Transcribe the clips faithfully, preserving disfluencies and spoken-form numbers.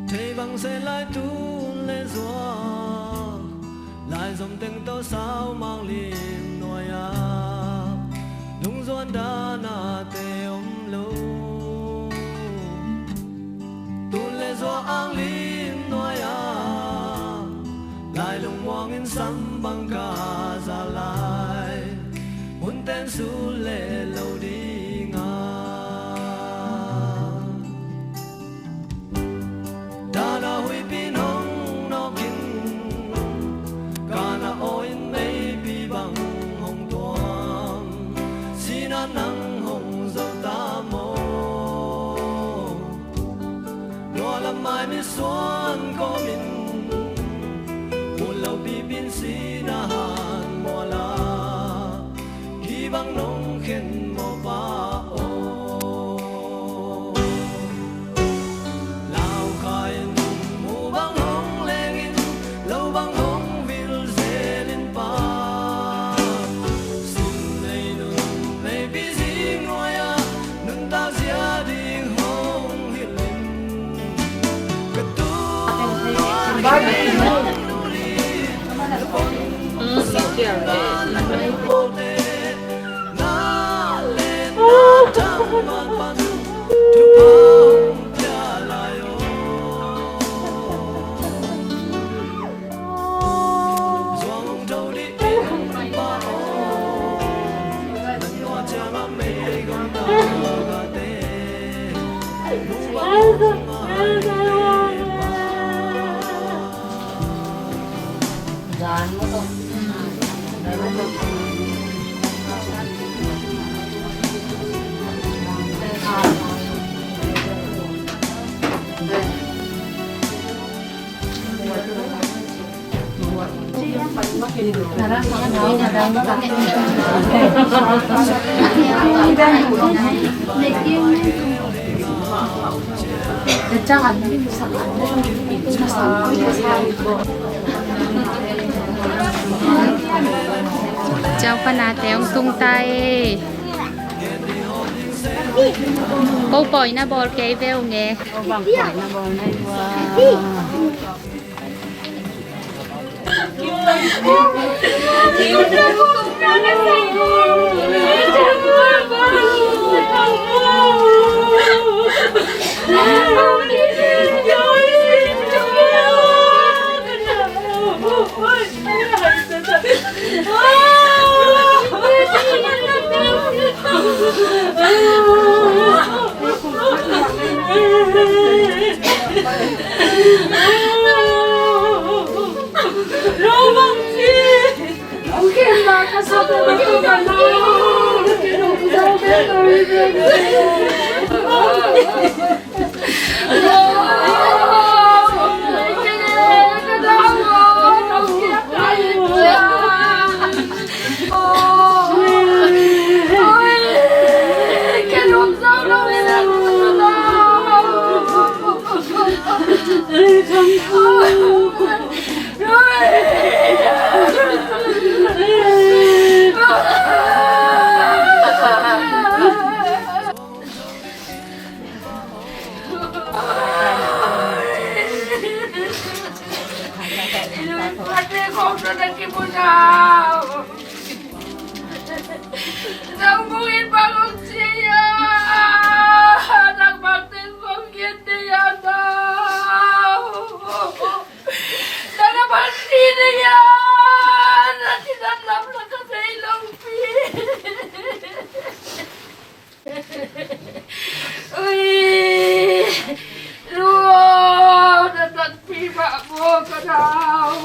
Thei bang se lai tun le zuak, lai zom teng tawh sau mang lim nuai-ah, nungzuan danate om lo. Tun le zuak ang lim nuai-ah, lai lungmuang in sam bang ka za lai, hun ten sul le lo ding a. Dana huipi in hong nawkin, kana aw in meipi bang hong tuam, sina nang hong zo ta maw? Nualam mai misuan kawmin, mun lo pipi in sina han muala, hi bang nong khen maw pa aw? Lau kha in mu bang hong leng in, lo bang hong vil zel in pa. Sim nei nun nei pi zing nuai-ah, nuntak zia ding hong hilh in. Ka tu nuai Ciau panate hong tung ta e. Ko pawina bawl kei ve ung e. Ui, lu aw, na takpi mah maw ka nau.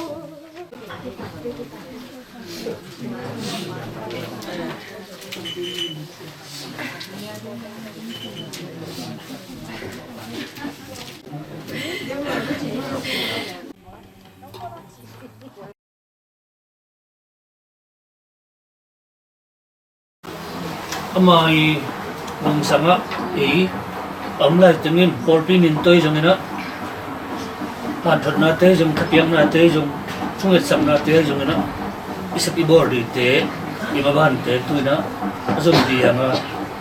Ama i nungsangah ei a om lai tengin pawlpi min tawh i zongin ah, hanthotnate zong, thapiaknate zong, thungetsaknate zongin ah, i sep i bawl dihte, i mabante tu-in ah a zom dih hang a,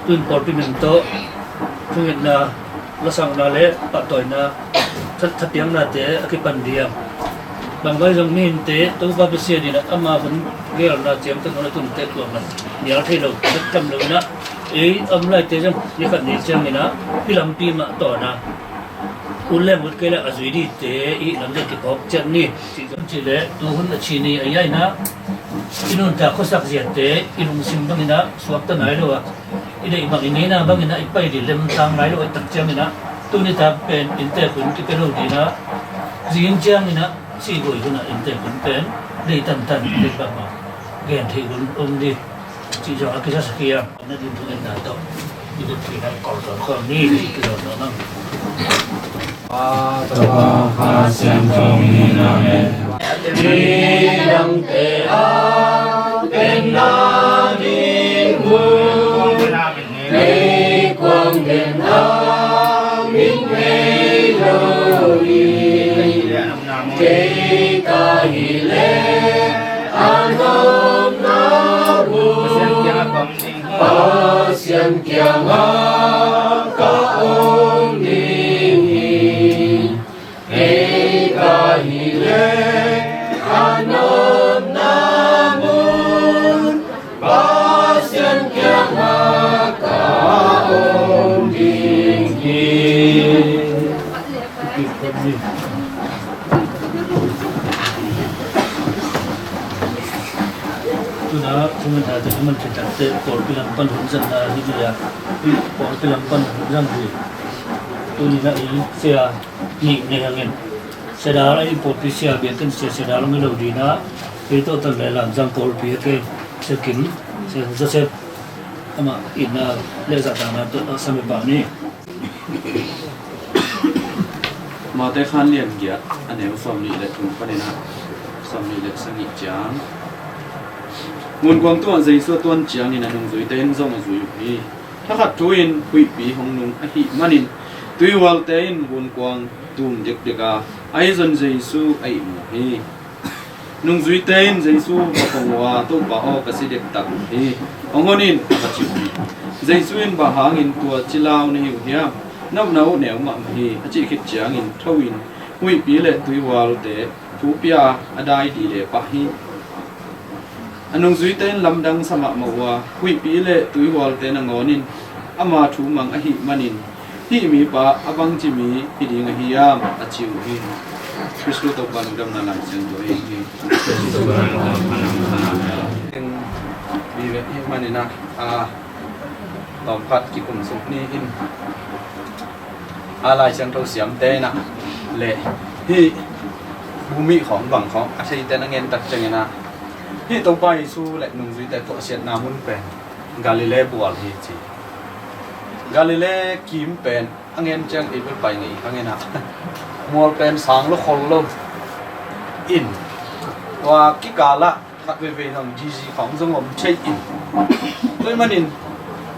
tu-in pawlpi min tawh thungetna, lasakna le pahtawina Thapiaknate a kipan diam? Bang vai zong mihingte Topa Pasian in ama hun geelna ciangtan hun a tun tek tuam a nial thei lo, bek tham lo in ah, ei a om laite zong ni khat ni ciangin ah hih lampi mah tawn a, ut leng ut kei leh a zui dingte i lamdang kiphawk ciat ni. Cih zong cih leh tu hun a ci ni a ia in ah i nuntak khuasak ziate i lungsim bangin ah suakta nai lo a, i deih bang i ngeina bangin ah i pai ding lemtang nai lo a, tak ciangin ah tuni tak pen inntek hun kipia lo ding ah, zing ciangin ah sihhuai hun ah inntek hun pen deih tantan, deih bangmah gen theih hun om ding cih zong a kizasak hi a. Na din thu ngetna tawh i dot thei nai kol zawn khawm ni. Kizawh zawn ang. Topa Kha Siangtho min in, amen. Midangte a penna ding hun, meikuang den a min ngei lo hi. Kei ka hi leh a nopna mun Pasian kiangah ka om ding hi. Kei ka hi leh a nopna mun Pasian kiangah ka om ding hi. Tuna, tuna tate, tuna tate, pawlpi lam pan hun zang na hi dia. Pawlpi lam pan hun zang hi. Tuni na i sia ni ne hangin. Sia dal a i pawlpi sia biakinn sia, sia dal a mi lo dina. Kei tawh tan le lam zang pawlpi a kei. Sia Kim, sia Joseph. Ama ina le za ta na to sa me pa ni. Mate khan lian giat a neu sawmnih le thum panin ah sawmnih le sagih ciang. Ngunkuang tungah Jesu a tuan ciangin a nungzuite in zong a zui uh hi. Thakhat thu-in huihpi hong nung ahih manin tuihualte in ngunkuang tum dekdek a, ahi zongin Jesu a ihmu hi. Nungzuite in Jesu va pang uh a, "Topa aw, ka si dektak uh hi, hong hon in," a va ci uh hi. Jesu in, "Bang hangin tua ci lau na hi uh hiam? Na upna uh neu mahmah hi," a cih khit ciangin tho-in huihpi le tuihualte thu pia a, a dai dide pah hi. A nungzuite in lamdang sa mahmah uh a, huihpi le tuihualte nangawn in ama thu mang ahih manin, "Hih mipa a bangci mi hi ding ahi hiam?" a ci uh hi. Khristu Topa lungdamna Lai Siangtho ahi hi. Vive ahih manin ah, a, tawmkhat kikum suk ni in, a, Lai Siangtho siamte in ah le hih bu mih khawng bang khawng a theite na ngen tak ciangin ah, hih Topa Jesu le nungzuite tuahsiatna mun pen Galilee bual hi ci. Galilee kim pen a ngen ciang i bel pai ngei hangin ah, mual pen sang lo khol lo in, tua kikal ah khat veivei zong zizi khawng zong om thei in. Tua ahih manin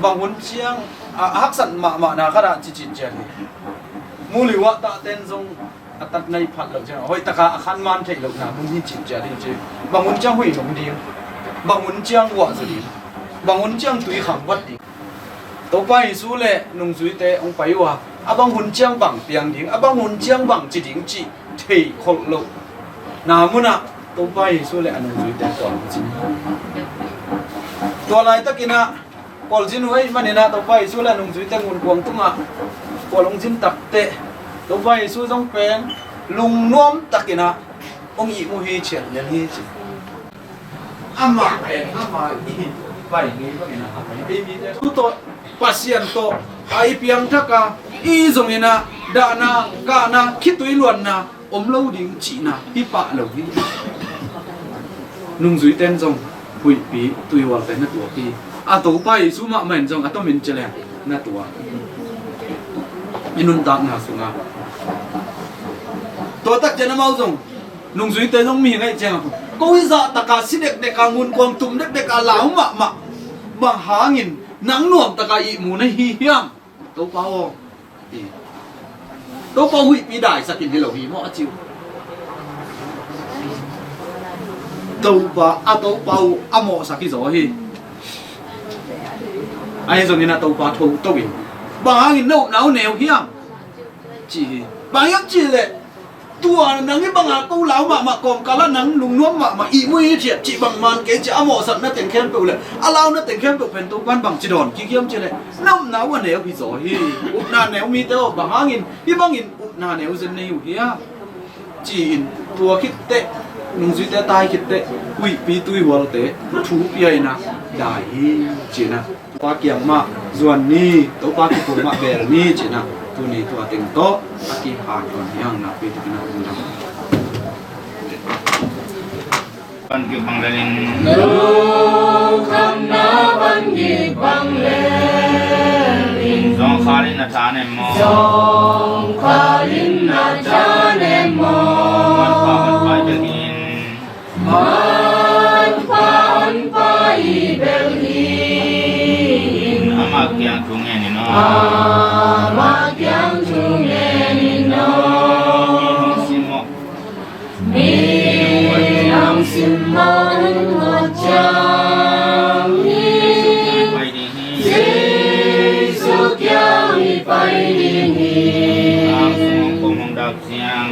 bang hun ciang a, a haksat mahmahna khat ah cicit ciat hi. Mu liuah tahte in zong a tat nai phat loh ciang, hoih taka a khan man theih lohna mun hi cih ciat hi ci. Bang hun ciang huih nung ding, bang hun ciang guah zaw ding, bang hun ciang tui khang vat ding. Topa Jesu le nungzuite hong pai uh a, a bang hun ciang bang piang ding, a bang hun ciang bang ci ding cih thei kholh lohna munah Topa Jesu le a nungzuite kual hong cin. Tua laitakin ah kual zin uh ahih manin ah Topa Jesu le a nungzuite ngunkuang tungah kual hong zin takteh Topa Jesu zong pen lungnuam takin ah hong ihmu hi, ciat lian hi ci. Amah pen amah i pai ngei bangin ah a pai ngei mite thu tawh Pasian tawh a i piangthak a, i zongin ah dahna, kahna, khitui luanna om lo ding cihna hi pah lo hi. Nungzuite in zong huihpi tuihualte na tuak hi. A Topa Jesu mahmah in zong a tomin ci leng na tuak. I nuntakna sungah tua tak ciang amau zong, nungzuite zong mihing ahih ciangin, "Ko i zah taka si dekdek a, ngunkuang tum dekdek a, lau mahmah, bang hangin nang nuam taka ihmu na hi hiam, Topa aw?" Topa huihpi daisak in hi lo hi maw a ci uh. Topa, a Topa uh a mawhsak hi zaw hi. Ahi zongin a Topa thoto in, "Bang hangin na upna uh neu hiam?" Ci hi. Bang hiam cih leh tua nang i banga ko lau mahmah kawmkal ah nang lungnuam mahmah ihmu i thiat cih bangman kei ci a mawhsakna teng khempeuh le a launa teng khempeuh pen Topan bangci dawn kik hiam cih leh na upna uh a neu hi zaw hi. Upna neu mite aw, bang hangin hih bangin upna neu zen na hi uh hiam? Ci-in tua khit teh nungzuite tai khit teh huihpi tuihualte thu pia in a dai hi. Ci-in a Topa kiang mah zuan ni, Topa kiang mah bel ni, ci-in a tuni tua teng tawh a kihanthawn hi hang. Nakpi takin a um dam. Pan kibang lelin. Lungkhamna pan kibang lelin. Zawngkhal in na thanem maw? Zawngkhal in na thanem maw? Honpa, honpa i bel hi in. Honpa, honpa i bel hi in. Ama kiang thu ngen in aw. Ama kiang thu ngen in aw. Hong simmawh. Mi hong simmawh in hot ciang hi. Jesu kiang i pai ding hi. Ang sung hong pom hong dak ciang.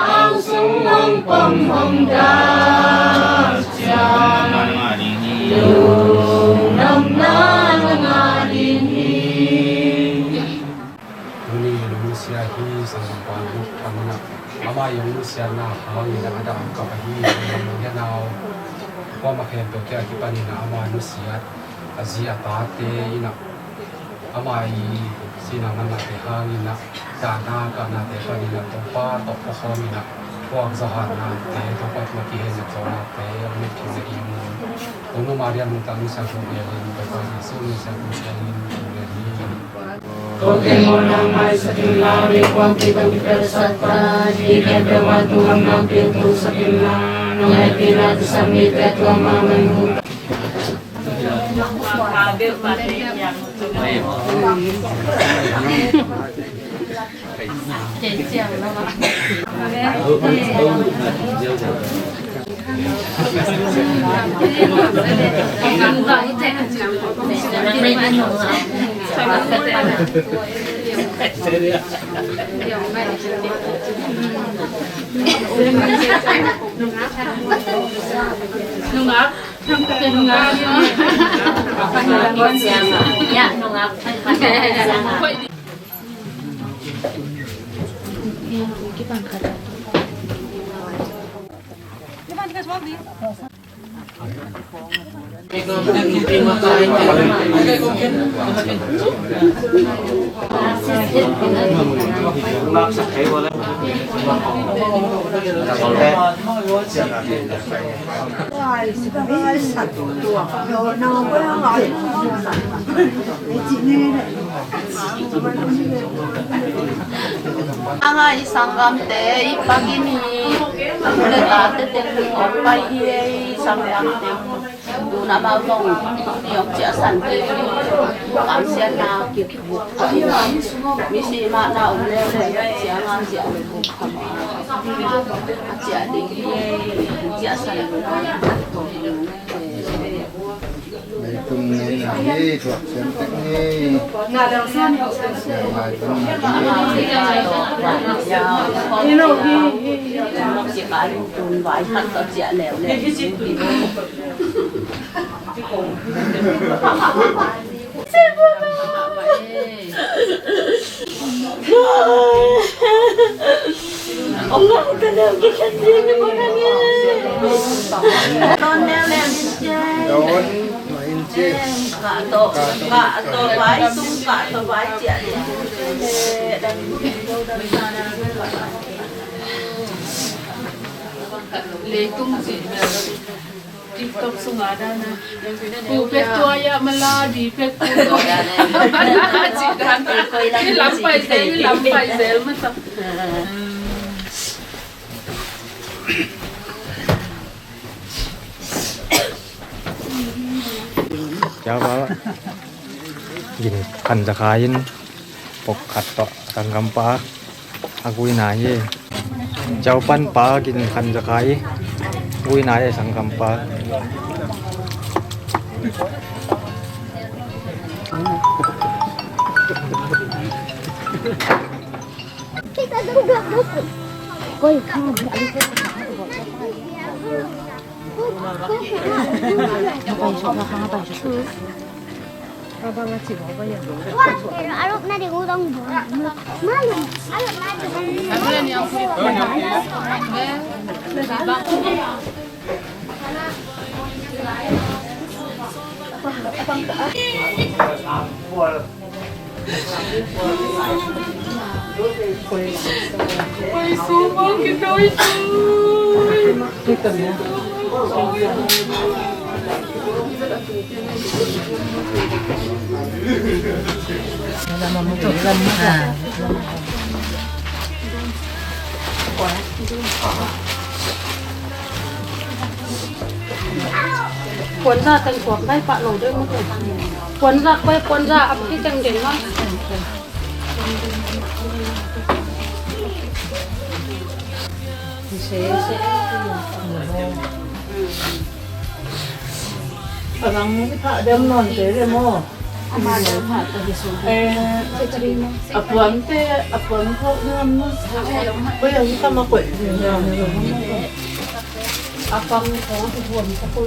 Ang sung hong pom hong dak ciang. Lungdamna na ngah ding hi. Lungdamna na ngah ding hi. Tuni lungnusia hi, sanggam pa Luke panin ah, ama i hong nusiatna hangin ah a dah a kap ahi. Sanggam nong hianau kuamah khempeuh te a kipanin ah ama nusiat a zi a tate in ah ama i sihna mannate hangin ah dahna kahnate panin ah Topa tawh pawkhawm in ah puak zahangnate, Topa tua kihenna zawnate a mit thei ding. Tonu Maria nungtang nusia kong gelin, Topa Jesu nusia kong gelin, kong gelin. Ko teng maw nang maisak inla, mi kuampi tawh kipelsak ta, mi khempeuh mah tungah nang piangthaksak inla, nong hehpihna kisam mite tua mah mangngilh. Nungak. Nungak. Ya, nungak. Anga i sanggamte i pakin hi. Tate tate teng hong pai hi ei, sanggamte. Tun amau zong tuni hong ciahsan kik hi. Kamsiatna kik hi. Misi mahna om leuleu ciang a ciah lo. A ciah ding hi ei, ciahsan lo. Leitung ngeina hi, thuak siam tek hi. Siam lai pan na hi. Tun vai khat tawh ciah leuleu. Om nang ka deuh kikhen ding ka nang e. Don neu neu din cia. Don, ma in cia. Ka to, ka to vai sung, ka to vai cia. Leitung cia. TikTok sungah dan a. Pu pek tua ya mala di pek pu tua. Cih dan. Lam pai zel, lam pai zel masa. Ciao pa. Gin khan za kha in pok khat tawh sanggampa a guina hi. Ciao pan pa gin khan za kha i guina hi sanggampa. Puanza teng kuak nai pah lo deuh maw. Puanza kuai puanza a pi teng deng maw. A dang i phah dem nawn te le maw? Eh, a puante, a puan khawh nuam na. Koi a hi kama koih.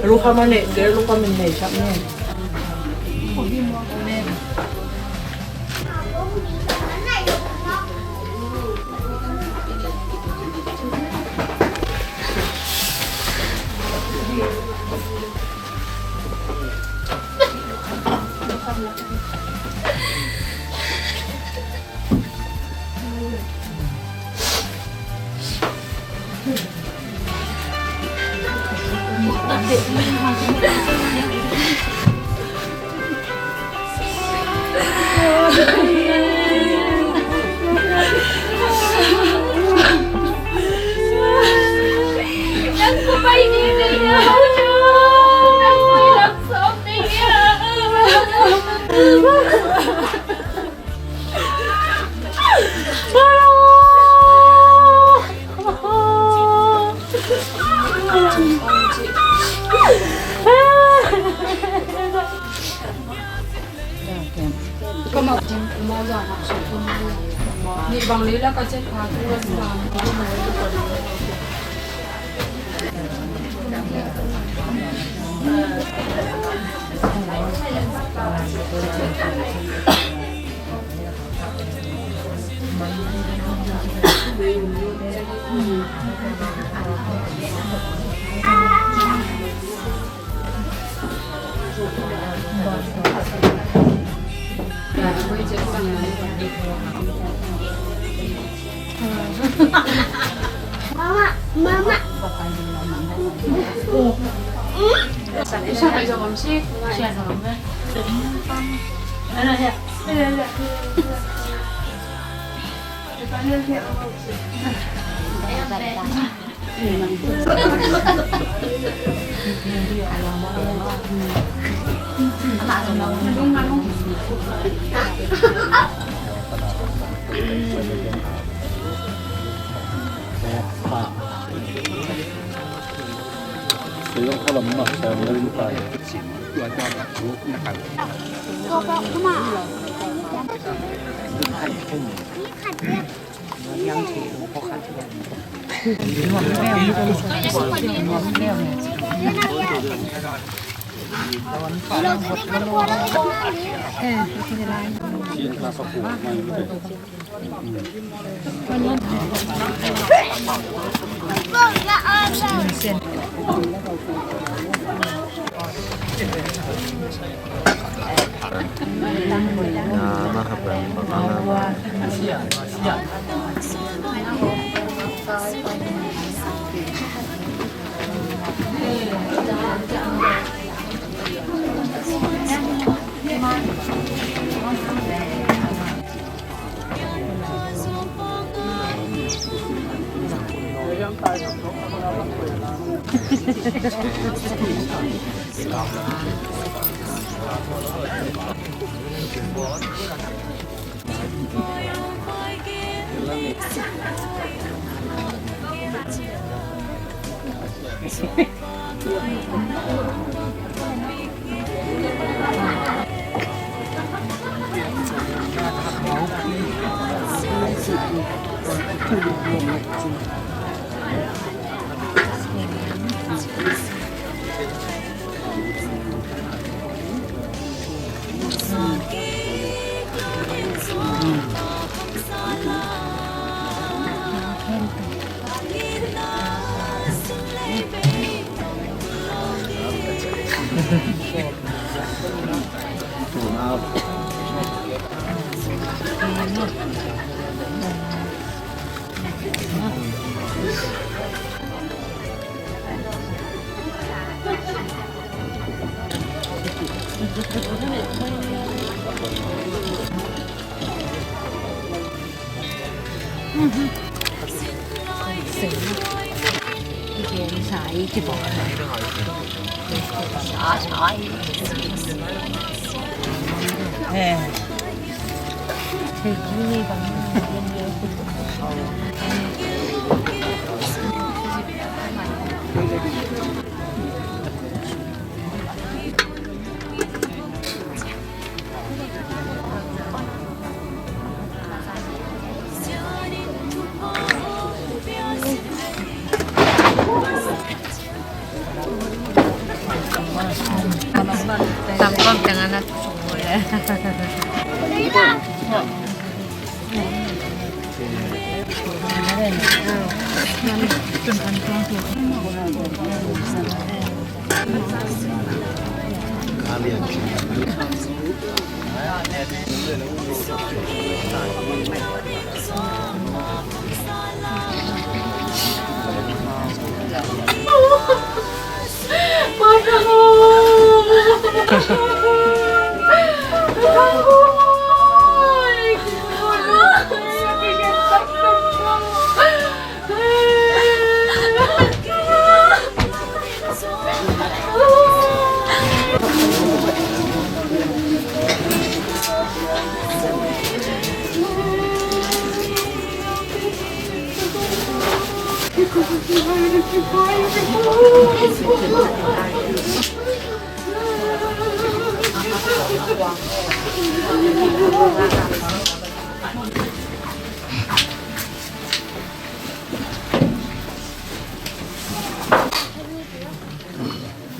Lukham a neih te, lukham in nei sak ne. Mama, mama.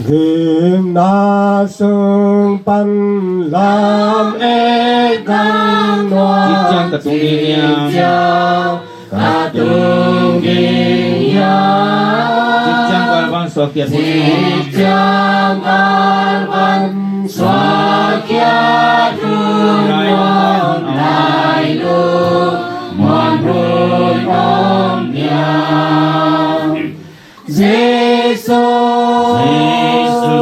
Gimna sung pan lam ek dang nuam. Ciciang ka tung ding hiam? Ciciang ka tung ding hiam? Ciciang galvan suak kiat hun. Ciciang galvan suak kiat hun. Lai lung muan hun, lai lung muan hun om hiam? Jesu, Jesu,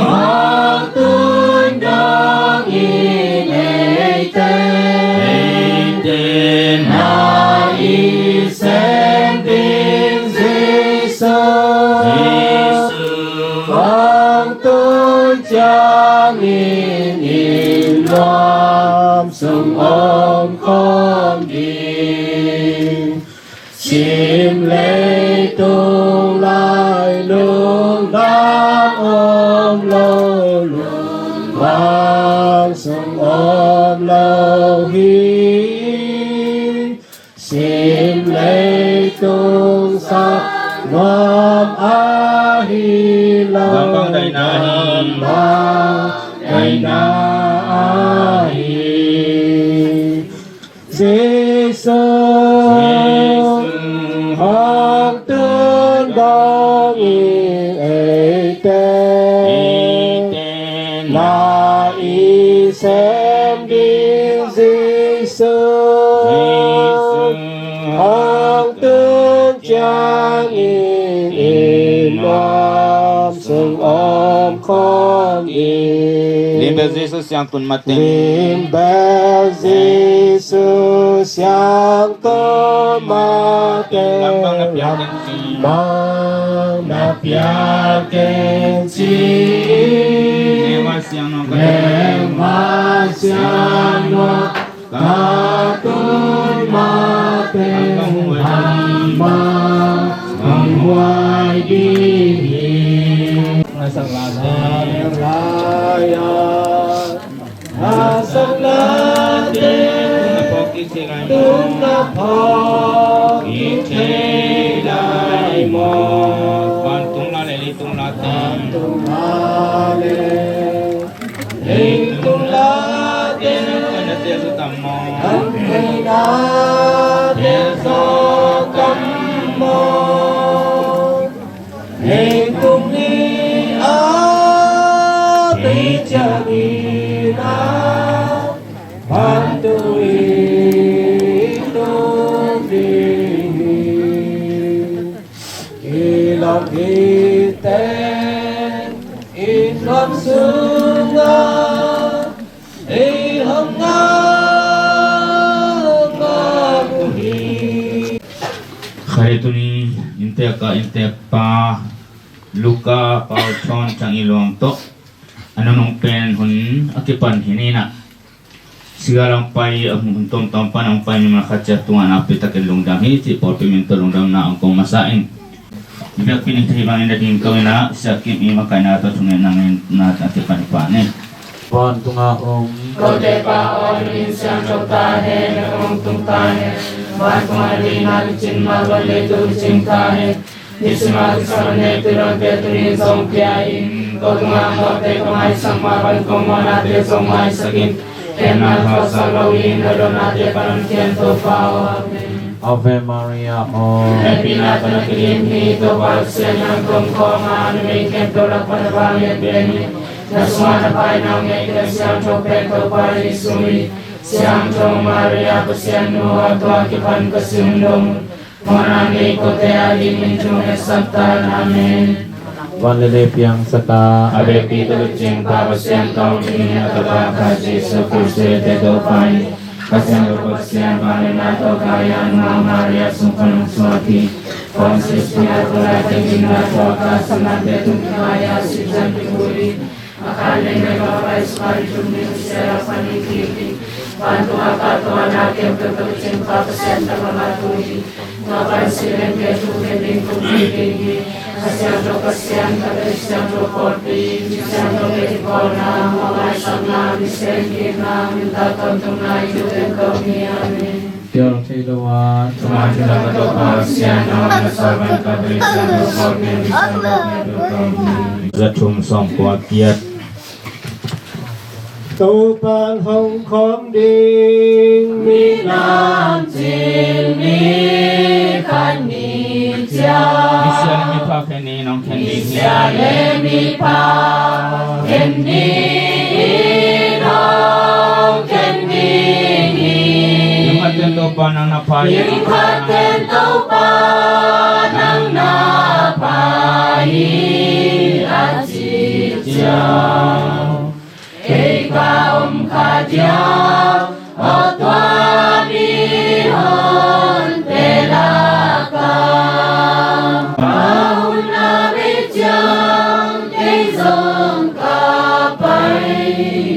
hong tun dongin eite, eite na i sem ding. Jesu, Jesu, hong tun ciangin inn nuam sung om khawm ding. Sim leitung lai lungdam om lo, lungdam sung om lo hi. Sim leitung sak nuam ahi lo, gamvang daihna ahi. Gamvang daihna ahi. Jesu, Jesu, hong tun dongin eite, eite na i sem ding. Jesu, Jesu, hong tun ciangin inn nuam sung om khawm ding. Lim bel Jesu siangtho mah teng. Lim bel Jesu siangtho mah teng. Lamdang na pial keng ci. Lamdang na pial keng ci. Neu a siang nuam ka, neu a siang nuam ka tun mah teng. Hong hong mah hong huai ding hi. Hallelujah. Ngaihsak late, tun na phawk Thei lai maw? Vantung la le leitung la te. Vantung la le leitung la te. Kan theihna te zaw tam maw? Kan theihna te zaw tam maw? Leitung ni a tei ciang in a, vantung i tung ding hi. I lam i te in nuam sungah ei hong ngak ngak uh hi. Kha le tuni inntek a inntek pa Luka Pau Thawn Thang i luang tawh a nunung pen hun a kipan hi ni na. Sigalang pai a hun tawmtawm pan a hong pai mi man khat ciat tungah nakpi takin lungdam hi cih pawlpi min tawh lungdamna hong kong masa ing. Biakpi ning thei bangin na ding ko ina siakim i makaina tawh thungetna ngen na a kipan pa ni. Vantung a om kote pa aw, na min siangtho ta hen, na gam hong tung ta hen. Vantung a na deihna licin mah bang leitung licin ta hen. Nisim a kisam a nei tuidawnte tuni zong pia in, ko tungah mawhte ka maisak mah bang ko mawhnate zong maisak in. Ken na thawhsak lo in, na dawnate pan hong khian Topa aw. Amen. Ave Maria aw. Hehpihna tawh na kidim hi, Topa Pasian nang tungah khawm a, numei khempeuh lak pan na vanglian pen hi. Na sungah na pai na hong ngeina siangtho pen Topa Jesuh hi. Siangtho Maria Pasian nu aw, tua kipan ka sim dong mawhna nei kote a dingin thu hong ngetsak ta in. Amen. Van le lei piangsak a, a vekpi tawh licing Pa Pasian tawh dingin a tapa khat Jesuh Khrist te Topa in, Pasian tawh Pasian vangliatna tawh ka lian ma Maria sung pan hong suak hi. Pontius Pilat tawh laiteng dingna tawh a ka sanate tung kipai a sihzan kibui a khan leng le ka pai suk a ni thum ni Israel a pan in kik hi. Vantung a kah tawh a na khempeuh tawh licing Pa Pasian tapa mah thu hi. Tua pan si leng kei thu khen ding thu khen ding hi. A siangtho Pasian, a siangtho pawlpi, a siangtho kei kipawlna, a maisakna, a sem kikna, a tawntung na i thu khen ko hi. Amen. Tel thei lo a, thuman thudang a Topa Pasian, nang a na sawlvan ka Pasian, Topa Pasian, Topa Pasian. Za thum sawm kua kiat. Topa hong khawm ding, mi lamcil mi khat ni ciang. Mi sia le mi pha khen ni nong khen ding hi. Mi sia le mi pha khen ni nong khen ding hi. Lim khat ten Topa nang na pha hi. Lim khat ten Topa nang na pha hi a ci ciang. Kei ka om kha diam, aw tua mihonte lakah. A hun a vei ciang kei zong ka pai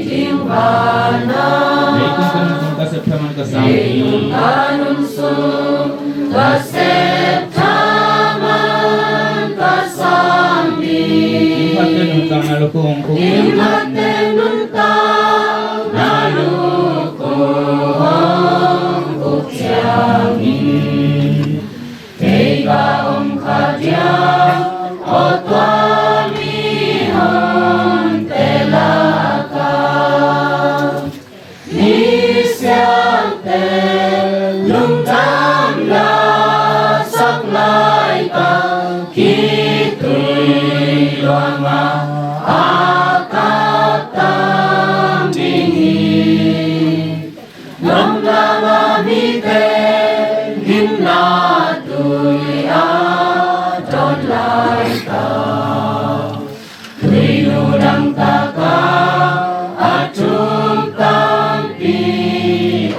ding vanah. Leitung ka nun sung ka sep pha man ka sang ding. Leitung ka nun sung ka sep thaman ka sang ding. Lim khat ten nuntakna lukhu hong khuk. Lim khat ten nuntakna lukhu hong khuk ciangin kei ka om kha diam, aw tua mihonte lakah. Mi siate lungdam lasak laitak, khitui luangah a kaptam ding hi. Lungdam a mite hinna tui a dawn laitak. Tuinu dang takah a tum tampi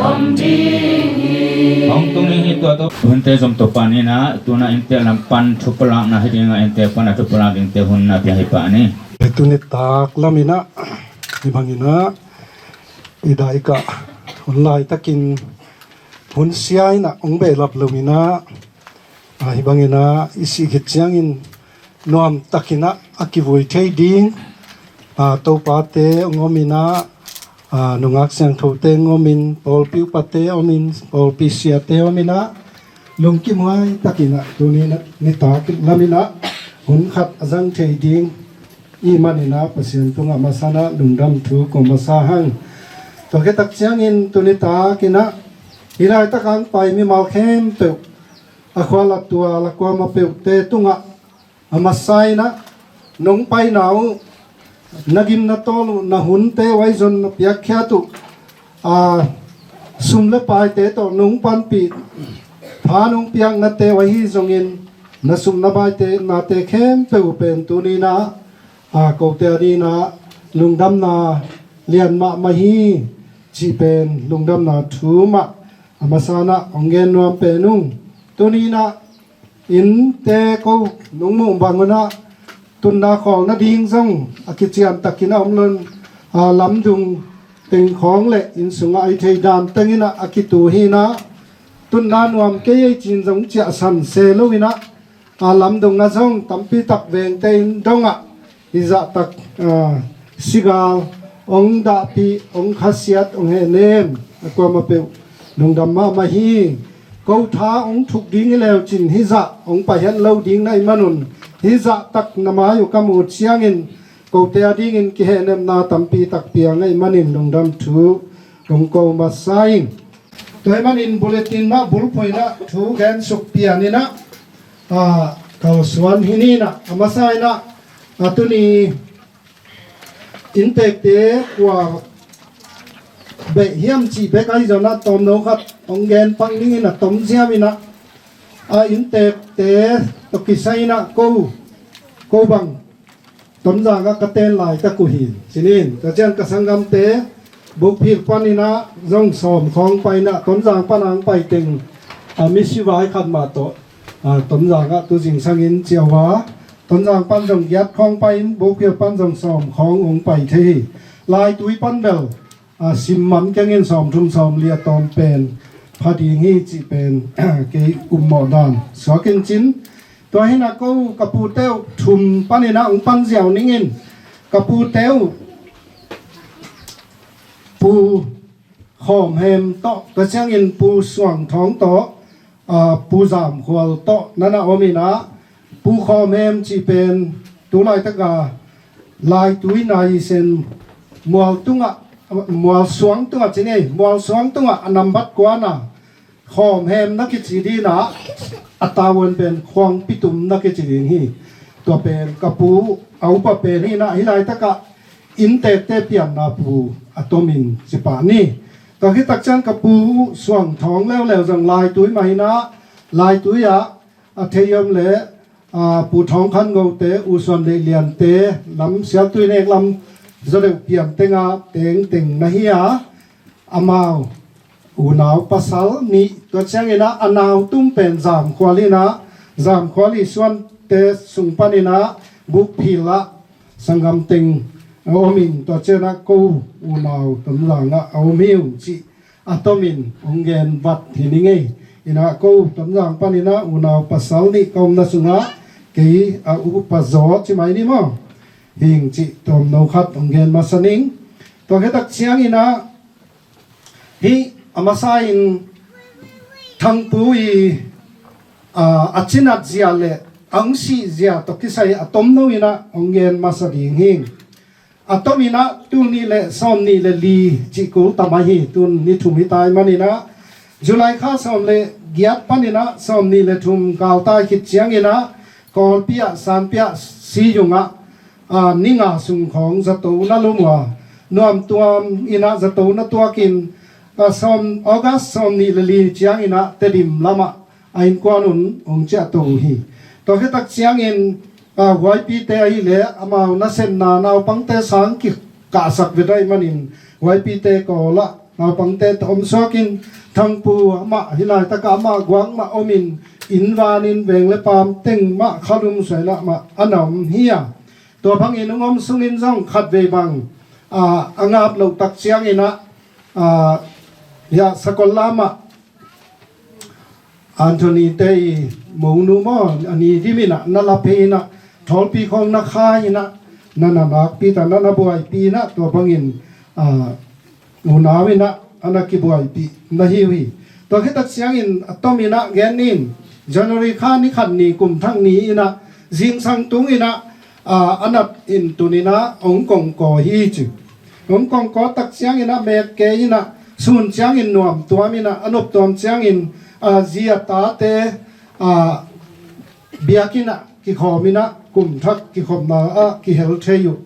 om ding hi. Hong tung ding hi tua tawh. Hunte zom tawh pan inah, tuna inntek lam pan thupalakna hi dingah, inntek pan a thupalak dingte hun na pia hi pah ni. Tuni tak lam inah, hi bang inah, i daikah hun laitakin hun sia inah hong behlap lo inah, a, hi bangin ah i sih khit ciangin nuamtakin ah a kivui thei ding, a, topate hong om in ah, a, nungak siangthote hong om in, pawlpi upate om in, pawlpi siate om in ah, Lungkim huai takin ah tuni nitak lamin ah hun khat a zang thei ding i hih manin ah Pasian tungah masa in ah lungdam thu ko masa hang. Tua khit tak ciangin tuni takin ah hih laitak hong pai mimal khempeuh, a khual a tual a kuamah peuhte tungah a masa in ah nong paina uh, na gim na tawl uh, na hunte uh, ahi zong na piakkhiat uh, a, sum le paite tawh nong panpih, tha nong piaknate uh ahi zongin na sum na paite, nate khempeuh uh pen tuni in ah, a, kote adingin ah lungdamna lian mahmah hi cih pen lungdamna thu mah a masa in ah hong gen nuam pen ung. Tuni in ah innte ko nong muh bang un ah tunna khawl nading zong a kician takin a om lo in, a, lamdung teng khawng le inn sungah i theih dan tengin ah a kitu hi in ah, tunna nuam kei ei ci-in zong ciahsan se lo in ah, a, lamdung ah zong tampi tak vengte inn dongah hih zahtak, a, sigal hong dahpih, hong khasiat, hong hehnem a kuamah peuh lungdam mahmah hi. Ko tha hong thuk ding hi leu cin hih zah hong pai het lo ding na hih man un, hih zahtak na mai uh ka muh ciangin kote adingin kihehnepna tampi tak piang ahih manin lungdam thu kong ko masa ing. Tua ahih manin bulletin ah bulphuh in ah thu gen suk pian in ah, a, kalsuan hi ni in ah, a masa in ah, a, tuni inntekte kua beh hiam cih bek ahi zong ah tawmno khat hong gen pak ning in ah, tomziam in ah, a, inntekte tawh kisai in ah ko, ko bang Tonzang ah ka ten laitak uh hi, ci-in. Tua ciang ka sanggamte Bukphil panin ah zong sawm khawng pai in ah, Tonzang pan hong pai teng, a, misi vai khat mah tawh, a, Tonzang ah tu zingsangin ciah uh a, Tonzang pan zong giat khawng pai in, Bukphil pan zong sawm khawng hong pai thei hi. Laitui pan bel, a, sim man keng in, sawmthum sawmli a tawm pen pha ding hi cih pen kei upmawh dan suak in cin. Tua hi in ah ko ka pute uh thum panin ah hong pan ziau ning in, ka pute uh Pu Khawm Hem tawh, tua ciangin Pu Suang Thawng tawh, a, Pu Zam Khual tawh na na om in ah, Pu Khawm Hem cih pen tu laitak a Laitui nai sen mual tungah, mual suang tungah ci-in ei, mual suang tungah a nambat kua na Khawm Hem na kici ding in ah, a tavuan pen Khuang Pi Tum na kici ding hi. Tua pen ka pu a upa pen hi in ah, hih laitak ah inntekte pianna pu a tomin ci pah ni. Tua khit tak ciang ka Pu Suang Thawng leuleu zong Laitui mah hi in ah, Laitui ah a thei om le, a, Pu Thawng Khan Ngo te, U Suan Leh Lian te, lam Sialtui nek lam zaw deuh pian teng ah tengteng na hi a, amau unau pasal nih, tua ciangin ah a nau tung pen Zam Khual hi in ah, Zam Khual i suante sung panin ah Bukphil ah sanggam teng a om in, tua ciang ah ko unau Tonzang ah a om hi ung cih a tomin hong gen vat hi ning ei. In ah ko Tonzang panin ah unau pasal nih ka omna sungah kei a upa zaw ci mai ni maw? Hing cih tawmno khat hong gen masa ning. Tua khit tak ciangin ah hih a masa in Thangpu i, a, a cinat zia le a hong sih zia tawh kisai a tomno in ah hong gen masa ding hi. A tomin ah tul nih le sawm nih le li cih kul tam ahi, tun ni thum hi ta ahih manin ah, July kha sawm le giat panin ah sawm nih le thum galtai khit ciangin ah, Kawlpi ah, Sanpi ah, Siyung ah, a, ni nga sung khawng zato na lum uh a, nuamtuam in ah zato na tuak in, a, sawm, August sawm nih le li ciangin ah Tedim lamah a innkuan un hong ciahto uh hi. Tua khit tak ciangin, a, huaipite ahih leh amau nasepna naupangte sang kikahsak vet ahih manin huaipite Kawl ah naupangte tawh om suak in, Thangpu amah hih laitak ah amah guak mah om in, inn van in veng le paam teng mah kha lum suai in ah mah a na om hi a. Tua bangin hong om sungin zong khatvei bang, a, a ngap loh tak ciangin ah, a, hia Sakollam ah Anthony te i monu maw, a ni dim in ah na la phei in ah, thawlpi khawng na khai in ah, na na nakpih ta, na na buaipih in ah, tua bangin, a, unau in ah a na kibuaipih na hi uh hi. Tua khit tak ciangin a tomin ah gen ning, January kha ni khat ni kum thak ni in ah zingsang tung in ah, aa, a nat in tun in ah hong kongkaw hi ci. Hong kongkaw tak ciangin ah mek kei in ah sun ciangin nuam tuam in ah a nop tuam ciangin, aa, zi a tate, aa, biakinn ah kikhawm in ah kum thak kikhopna ah kihel thei uh.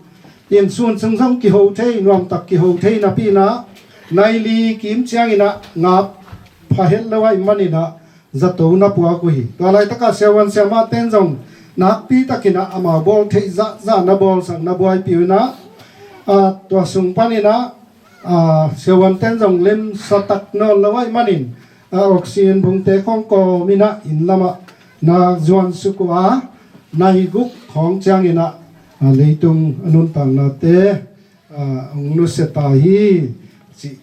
In sun sung zong kiho thei, nuamtak kiho thei napi in ah nai li kim ciangin ah ngap pha het lo ahih manin ah zato na puak uh hi. Tua laitak ah siavuan siamah ten zong nakpi takin ah amau bawl theih zahzah na bawlsak na buaipih uh in ah, aa, tua sung panin ah, aa, siavuan ten zong lemsa tak nawn lo ahih manin, aa, oxygen bungte khawng kawm in ah inn lam ah na zuan suk uh a, nai guk khawng ciangin ah, aa, leitung a nuntaknate, aa, hong nusia ta hi, cih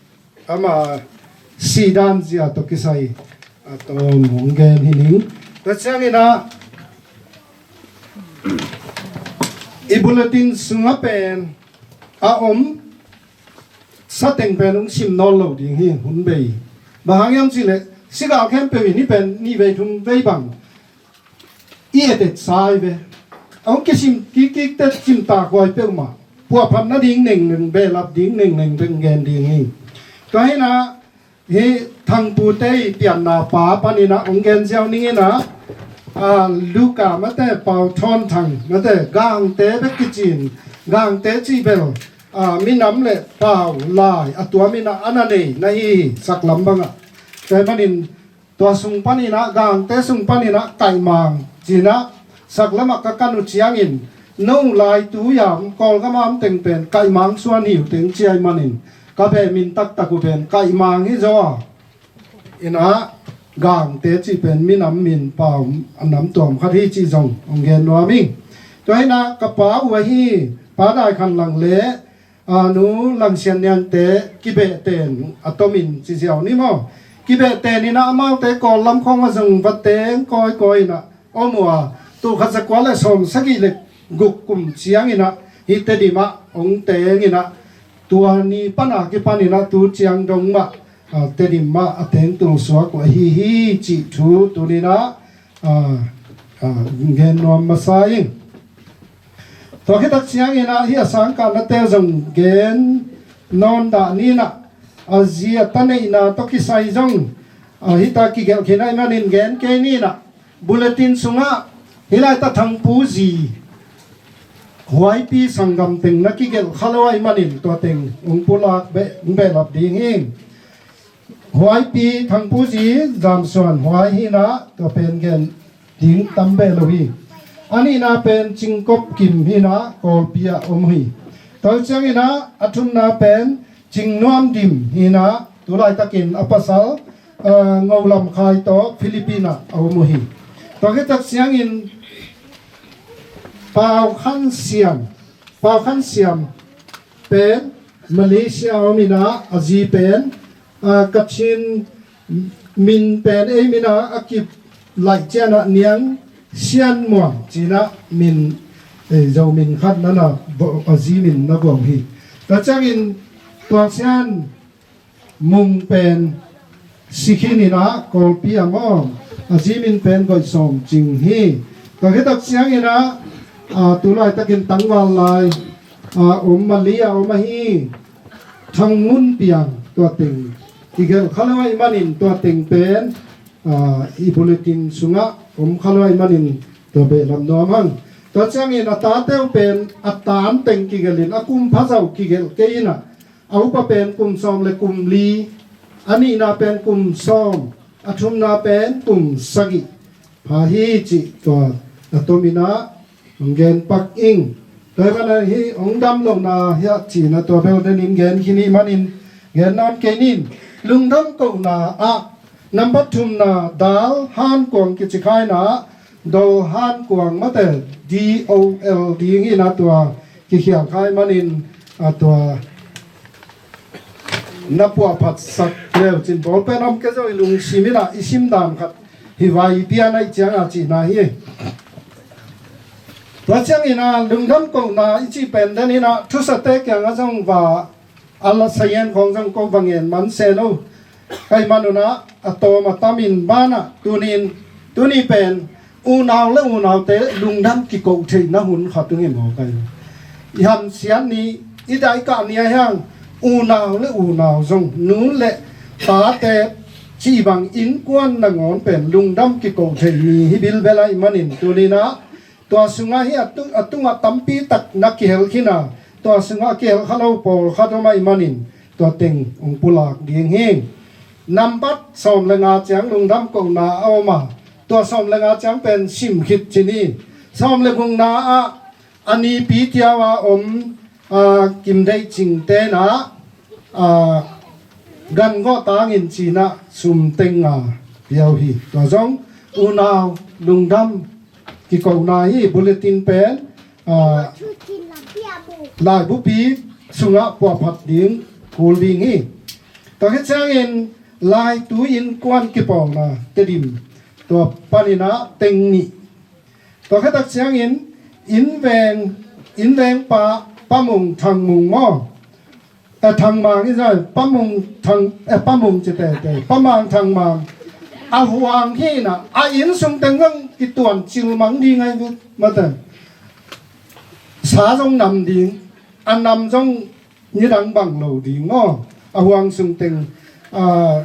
ama sihdan zia tawh kisai, aa, tawm hong gen hi ning. Tua ciangin ah i bulletin sungah pen a om sateng pen hong sim nawn lo ding hi, hun bei. Bang hang hiam cih leh sigal khempeuh in hih pen nih vei thum vei bang i et et sa hi ve. A hong kisim kikkik teh sim takhuai peuhmah, puahphat nading nengneng, behlap ding nengneng bek gen ding hi. Tua hi in ah hih Thangpute i pianna pa panin ah hong gen ziau ning in ah, aa, Luka mate, Pau Thawn Thang mate, Gangte bek kici in, Gangte cih bel, aa, minam le pau lai a tuam in ah a na nei na hi hi, saklam bang ah. Tua ahih manin tua sung panin ah, Gangte sung panin ah Kaihmang ci in ah saklam ah ka kan uh ciangin, no lai tu yam Kawlgam ah om teng pen Kaihmang suan hi uh teng ci ahih manin ka beh min taktak uh pen Kaihmang hi zaw a. In ah Gangte cih pen minam min, pau a nam tuam khat hi cih zong hong gen nuam ing. Tua hi in ah ka pa uh ahi Pa Dai Khan Lang le, aa, Nu Lang Sian Niangte kibehten a tomin ci ziau ni maw? Kibehten in ah amaute Kawl lam khawng ah zong va teng kawikawi in ah om uh a, tul khat za kua le sawm sagih le guk kum ciangin ah hih Tedim ah hong teng in ah, tua ni pan a kipan in ah tu ciang dong mah, aa, Tedim ah a teng tul suak uh ahi hi cih thu tuni in ah, aa, aa, gen nuam masa ing. Tua khit tak ciangin ah hih a sangkah nate zong gen nawn dah ni in ah, a zi a ta neihna tawh kisai zong, aa, hih ta kigelh khin ahih manin gen kei ni in ah, bulletin sungah hih laitak Thangpu zi Huaipi sanggam teng na kigelh kha lo ahih manin tua teng hong pulak beh, hong behlap ding hi. Huaipi, Thangpu zi Zamsuan Huai hi in ah tua pen gen ding tam beh lo hi. A nihna pen Cingkop Kim hi in ah Kawlpi ah om uh hi. Tua ciangin ah a thumna pen Cing Nuam Dim hi in ah, tu laitakin a pasal, aa, Ngo Lam Khai tawh Philippine ah a om uh hi. Tua khit tak ciangin Pau Khan Siam, Pau Khan Siam pen Malaysia a om in ah, a zi pen, aa, Kachin min pen ei min ah a kilaih ciang ah Niang Sian Muang ci in ah min, eh, Zo min khat na na, a zi min na buang hi. Tua ciangin Tuang Sian Mung pen Sikhin in ah Kawlpi ah maw, a zi min pen Goih Sawm Cing hi. Tua khit tak ciangin ah, aa, tu laitakin tangval lai, aa, om Mali ah om ahi Thang Mun Piang, tua teng kigelh kha lo ahih manin tua teng pen, aa, i bulletin sungah om kha lo ahih manin tua behlap nuam hang. Tua ciangin a tate uh pen a tan teng kigelh in, a kum phazauh kigelh kei in ah, a upa pen kum sawm le kum li, a nihna pen kum sawm, a thumna pen kum sagih pha hi cih tua a tomin ah hong gen pak ing. Tua hi banah hih hong dam lohna hiah cihna tua bel denin gen khin ahih manin gen nawn kei ning. Lungdam kohna ah nambat thumna Dal Han Kuang kici kha in ah, Dol Han Kuang mate, D O L ding in ah tua kikhial kha ahih manin, a tua na puahphat sak leu cin bawl pen om kei zaw, i lungsim in ah i sim dan khat hi vai, bia na hih ciang a cihna hi. Tua ciangin ah lungdam kohna i cih pen den in ah thusate kiangah zong va a la sayan khawng zong ko va ngen man se lo. Kei manunah a tawm a tamin banah tunin, tuni pen unau le unaute lungdam kikoh theihna hun khat ung hi maw kei. I hamsiat ni, i daikah ni a hiang, unau le unau zong, nu le tate cih bang innkuan nangawn pen lungdam kikoh theih ni hi bilbel ahih manin tuninah tua sungah hi a tung, a tungah tampi tak na kihel khin a, tua sungah kihel kha lo pawlkhat om ahih manin tua teng hong pulak ding hi. Nambat sawm le nga ciang lungdam kohna a om a, tua sawm le nga ciang pen sim khit ci ni. Sawm le gukna ah a nipi tiau a om, a, Kim Deih Cing tenah, a, gan gawh tangin cinah sum teng nga piau hi. Tua zong unau lungdam kikohna hi. Bulletin pen, a, laibupi sungah puahphat ding kul ding hi. Tua khit ciangin laitu innkuan kipawlna Tedim, tua paninah teng nih. Tua khit tak ciangin innveng, innveng pa Pa Mung Thang Mung maw? Eh, Thang Mang i zai, Pa Mung Thang, eh, Pa Mung ci tete, Pa Mang Thang Mang. A huang hi na, a inn sung teng zong kituan cil mang ding ai ve, mate. Sa zong nam ding, a nam zong nidang bang lo ding maw. A huang sung teng, a,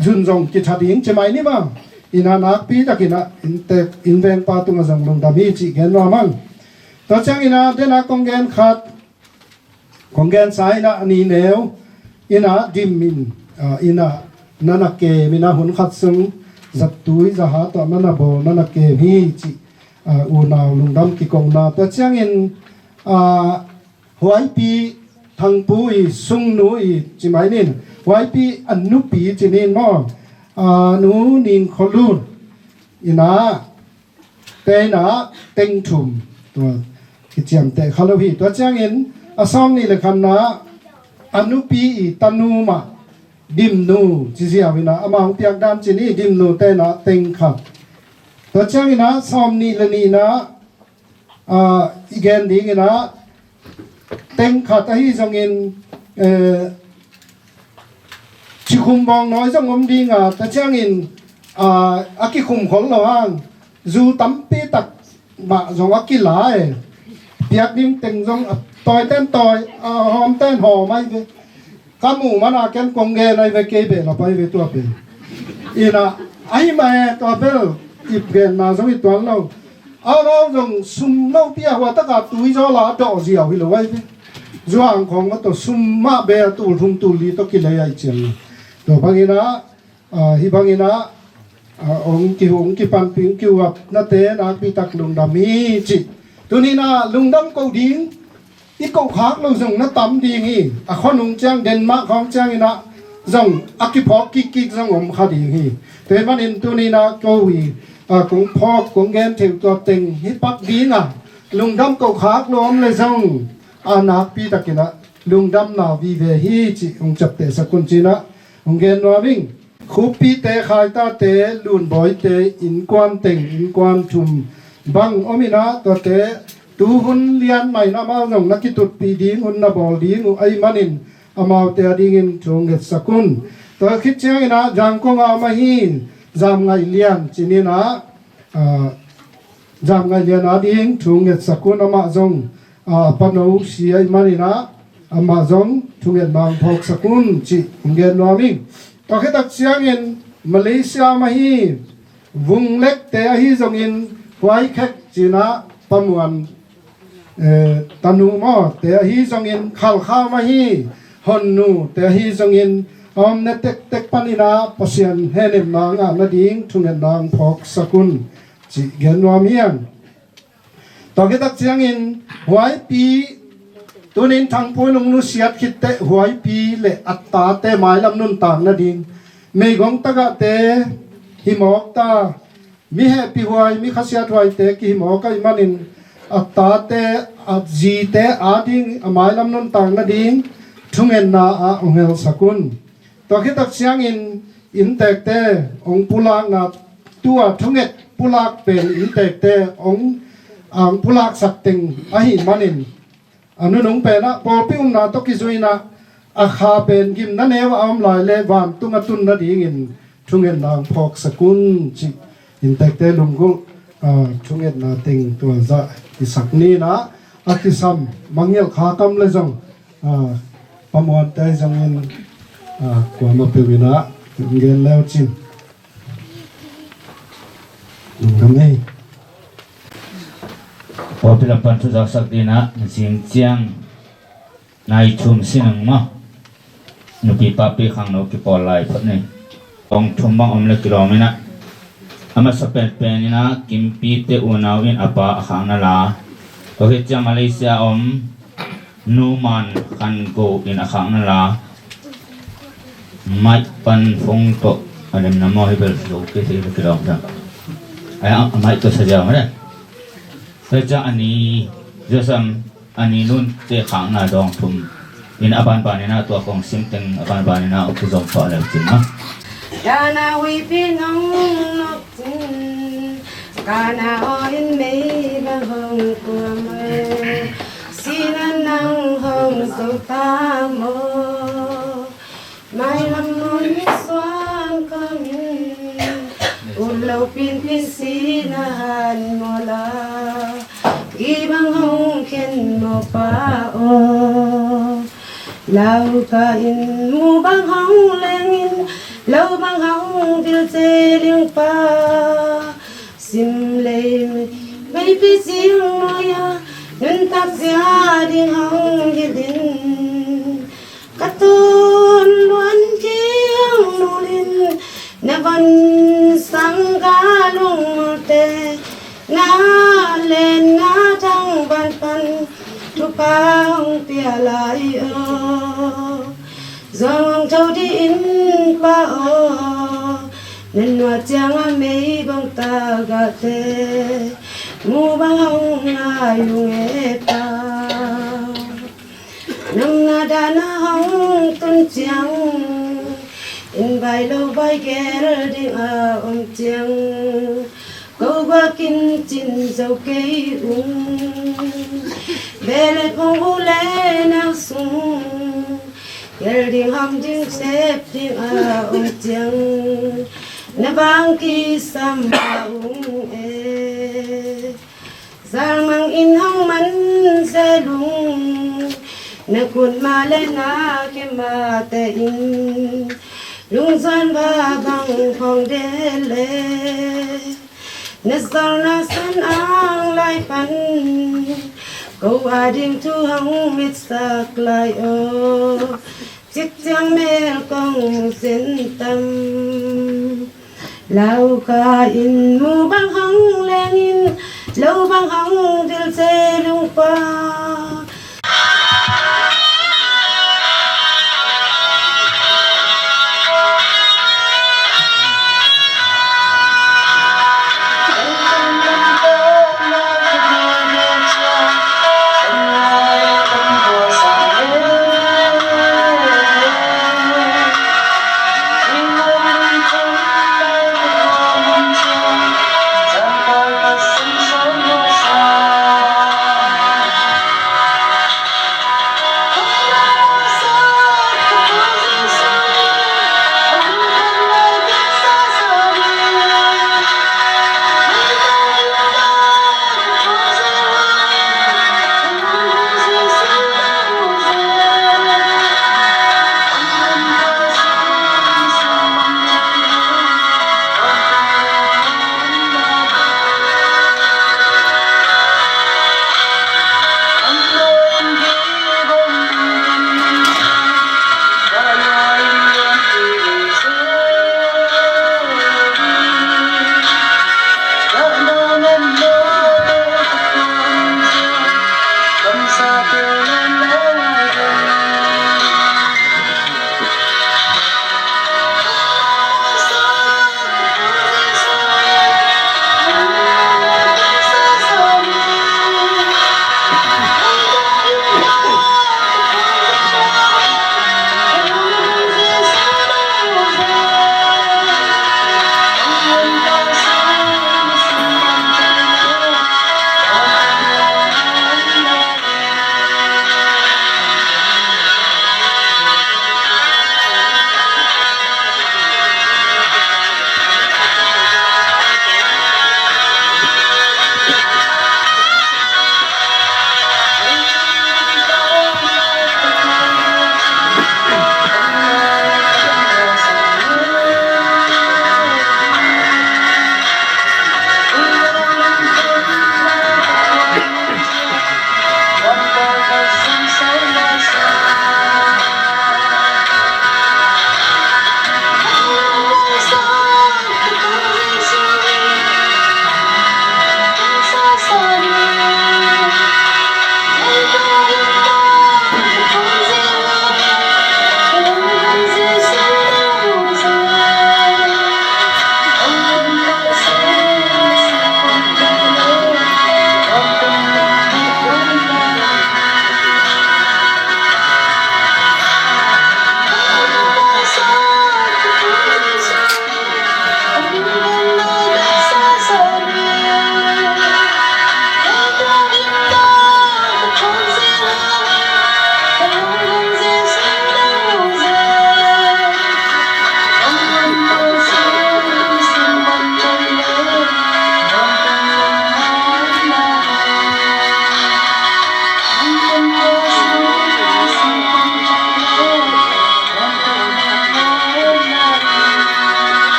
zun zong kitha ding ci mai ni maw. Ina nakpi takinah inntek, innveng pa tungah zong lungdam hi cih gen nuam ang. Tua cianginah dena kong gen khat, kong gensa inah a ni neu inah dim in, a, inah na na kem inah hun khat sung zattui zaha tawh na na bawl na na kem hi cih, a, unau lungdam kikongna. Tua ciangin, a, Huaipi Thangpu i sungnu i ci mai nin, Huaipi a nupi ci nin maw, a, Nu Nin Khua Lun inah te inah teng thum, tua kiciamteh kha lo hi. Tua ciangin a sawm nih le khatna a nupi i tanu mah Dimnu ci ziau inah, amah hong piak dan ci ni, Dimnu te inah teng khat. Tua cianginah sawm nih le nihna, a, i gen dinginah teng khat ahi zongin, eh, cikhum bawng nawi zong om dinga, tua ciangin, a, a kikhum khol lo hang, zu tampi tak mah zong a kila e. Piak ding teng zong a tawi ten tawi, a hawm ten hawm ai ve. Ka muh mana ken kong gen ai ve, kei behlap ai ve tua pen. Inah, ahi mah e, tua bel ip genna zong i tuan lo. Amau zong sum lopi a hua taka tui zaw la a dawh ziau hi lo ai ve. Zuang khawng mah tawh sum mah be a tul thum tul li tawh kilei ai ciang. Tua banginah, a, hih banginah, a, hong kihu, hong kipanpih, hong kiuap nate nakpi tak lungdam hi cih. Tuninah lungdam ko ding, i ko khak lo zong na tam ding hi. A khua nung ciang Denmark khawng cianginah zong a kiphawk kikkik zong om kha ding hi. Tua hih manin tuninah ko hi, a, kong phawk, kong gen theuh tua teng hi pak dingah lungdam ko khak lo om le zong a nakpi takinah lungdamna vive hi cih hong ciaptehsak un cinah hong gen nuam ing. Khuppite, khaitate, lunbawite, innkuan teng, innkuan thum bang om inah tuate tuhun lian mah inah amau zong na kitutpih ding un na bawl ding uh ahih manin amaute a dingin thu ngetsak un. Tua khit cianginah Zangkong a om ahi Zam Ngaih Lian ci ninah, a, Zam Ngaih Lian a ding thu ngetsak un, amah zong, a, a pano si ahih maninah amah zong thungetna hong phawksak un cih hong gen nuam ing. Tua khit tak ciangin Malaysia mah hi Vung Lek te ahi zongin Huai Khek cinah Pa Muan, eh, tanu maw te ahi zongin Khalkha mah hi Hon Nu te ahi zongin a omna tektek paninah Pasian henemna ngah nading thungetna hong phawksak un cih gen nuam hiang. Tua khit tak ciangin Huaipi, tunin Thangpu in hong nusiat khitteh Huaipi le a tate mailam nuntak nading meigong tagahte himawk ta, mi hehpih huai, mi khasiat huaite kihimawk ahih manin a tate, a zite a ding a mailam nuntak nading thungetna ah hong helsak un. Tua khit tak ciangin inntekte hong pulakna, tua thunget pulak pen inntekte hong, a, hong pulaksak teng ahih manin a nunung penah pawlpi umna tawh kizui inah A kha pen gimna neu a om lai le vantung a tun nadingin thungetna hong phawksak un cih inntekte lunggulh, ah, thungetna teng tua zah i sak ni. In ah a kisam Mang Ngial Kha Kam le zong, ah, Pa Muante zongin, ah, kuamah peuh in ah gen leu cin. Lungdam ei. Pawlpi lam pan thu zaksak dingin ah, na zing ciang nai thum sin ang maw. Nupi papi khangno kipawl lai phot ni. Kong thum bang om le kilawm in ah, a masa penpen in ah Kimpite unau in a pa a khakna la, tua khit ciang Malaysia om Nu Man Khan Go in a khakna la, mic pan phone tawh a lemna maw, hi bel zo kei thei bel kilawm ciang. Ai, a mic tawh sa ziau mah le. Tua ciang a ni, Josam, a ni Nunte khakna dawng thum in a banban in ah tua kong sim teng a banban in ah hong kizom pah leu cin maw. Dana huipi nong nok cin, kana aw in mei bang hong kuam ei, sina nang hong zo ta maw. Mailam mun suan kamin, ut lo pinpin sina han maw la, i bang hong khen maw pa aw. Lauka in mu bang hong lengin, lo bang hong dil ce ding pa. Sim lei meipi cing maw ia, nuntak zia ding hong hilh in. Ka tun luan kiang nulin, na van sang ka lungmulte, na len na thang ban pan, thupha hong pia lai aw. Zuang hong tho dih in pa aw, na nuat ciang a mei bang tagahte, mu bang hong ngai ung e pa. Nang na dana hong tun ciang, inn vai lo vai gel ding a om ciang, ko guak in cin zo kei ung. Vele phong u le nau sung, gel ding ham ding sep ding a om ciang, na vang kisam a ung e. Zalmang in hong man zel ung, na kut mah le na khe mahte in, lungzuan va bang phong de le. Na zalna san ang lai pan, ko a ding thu hong mitsak lai aw. Cik ciang mel kong mu zen tam. Lauka in mu bang hong lengin, lo bang hong dil ce lungpa.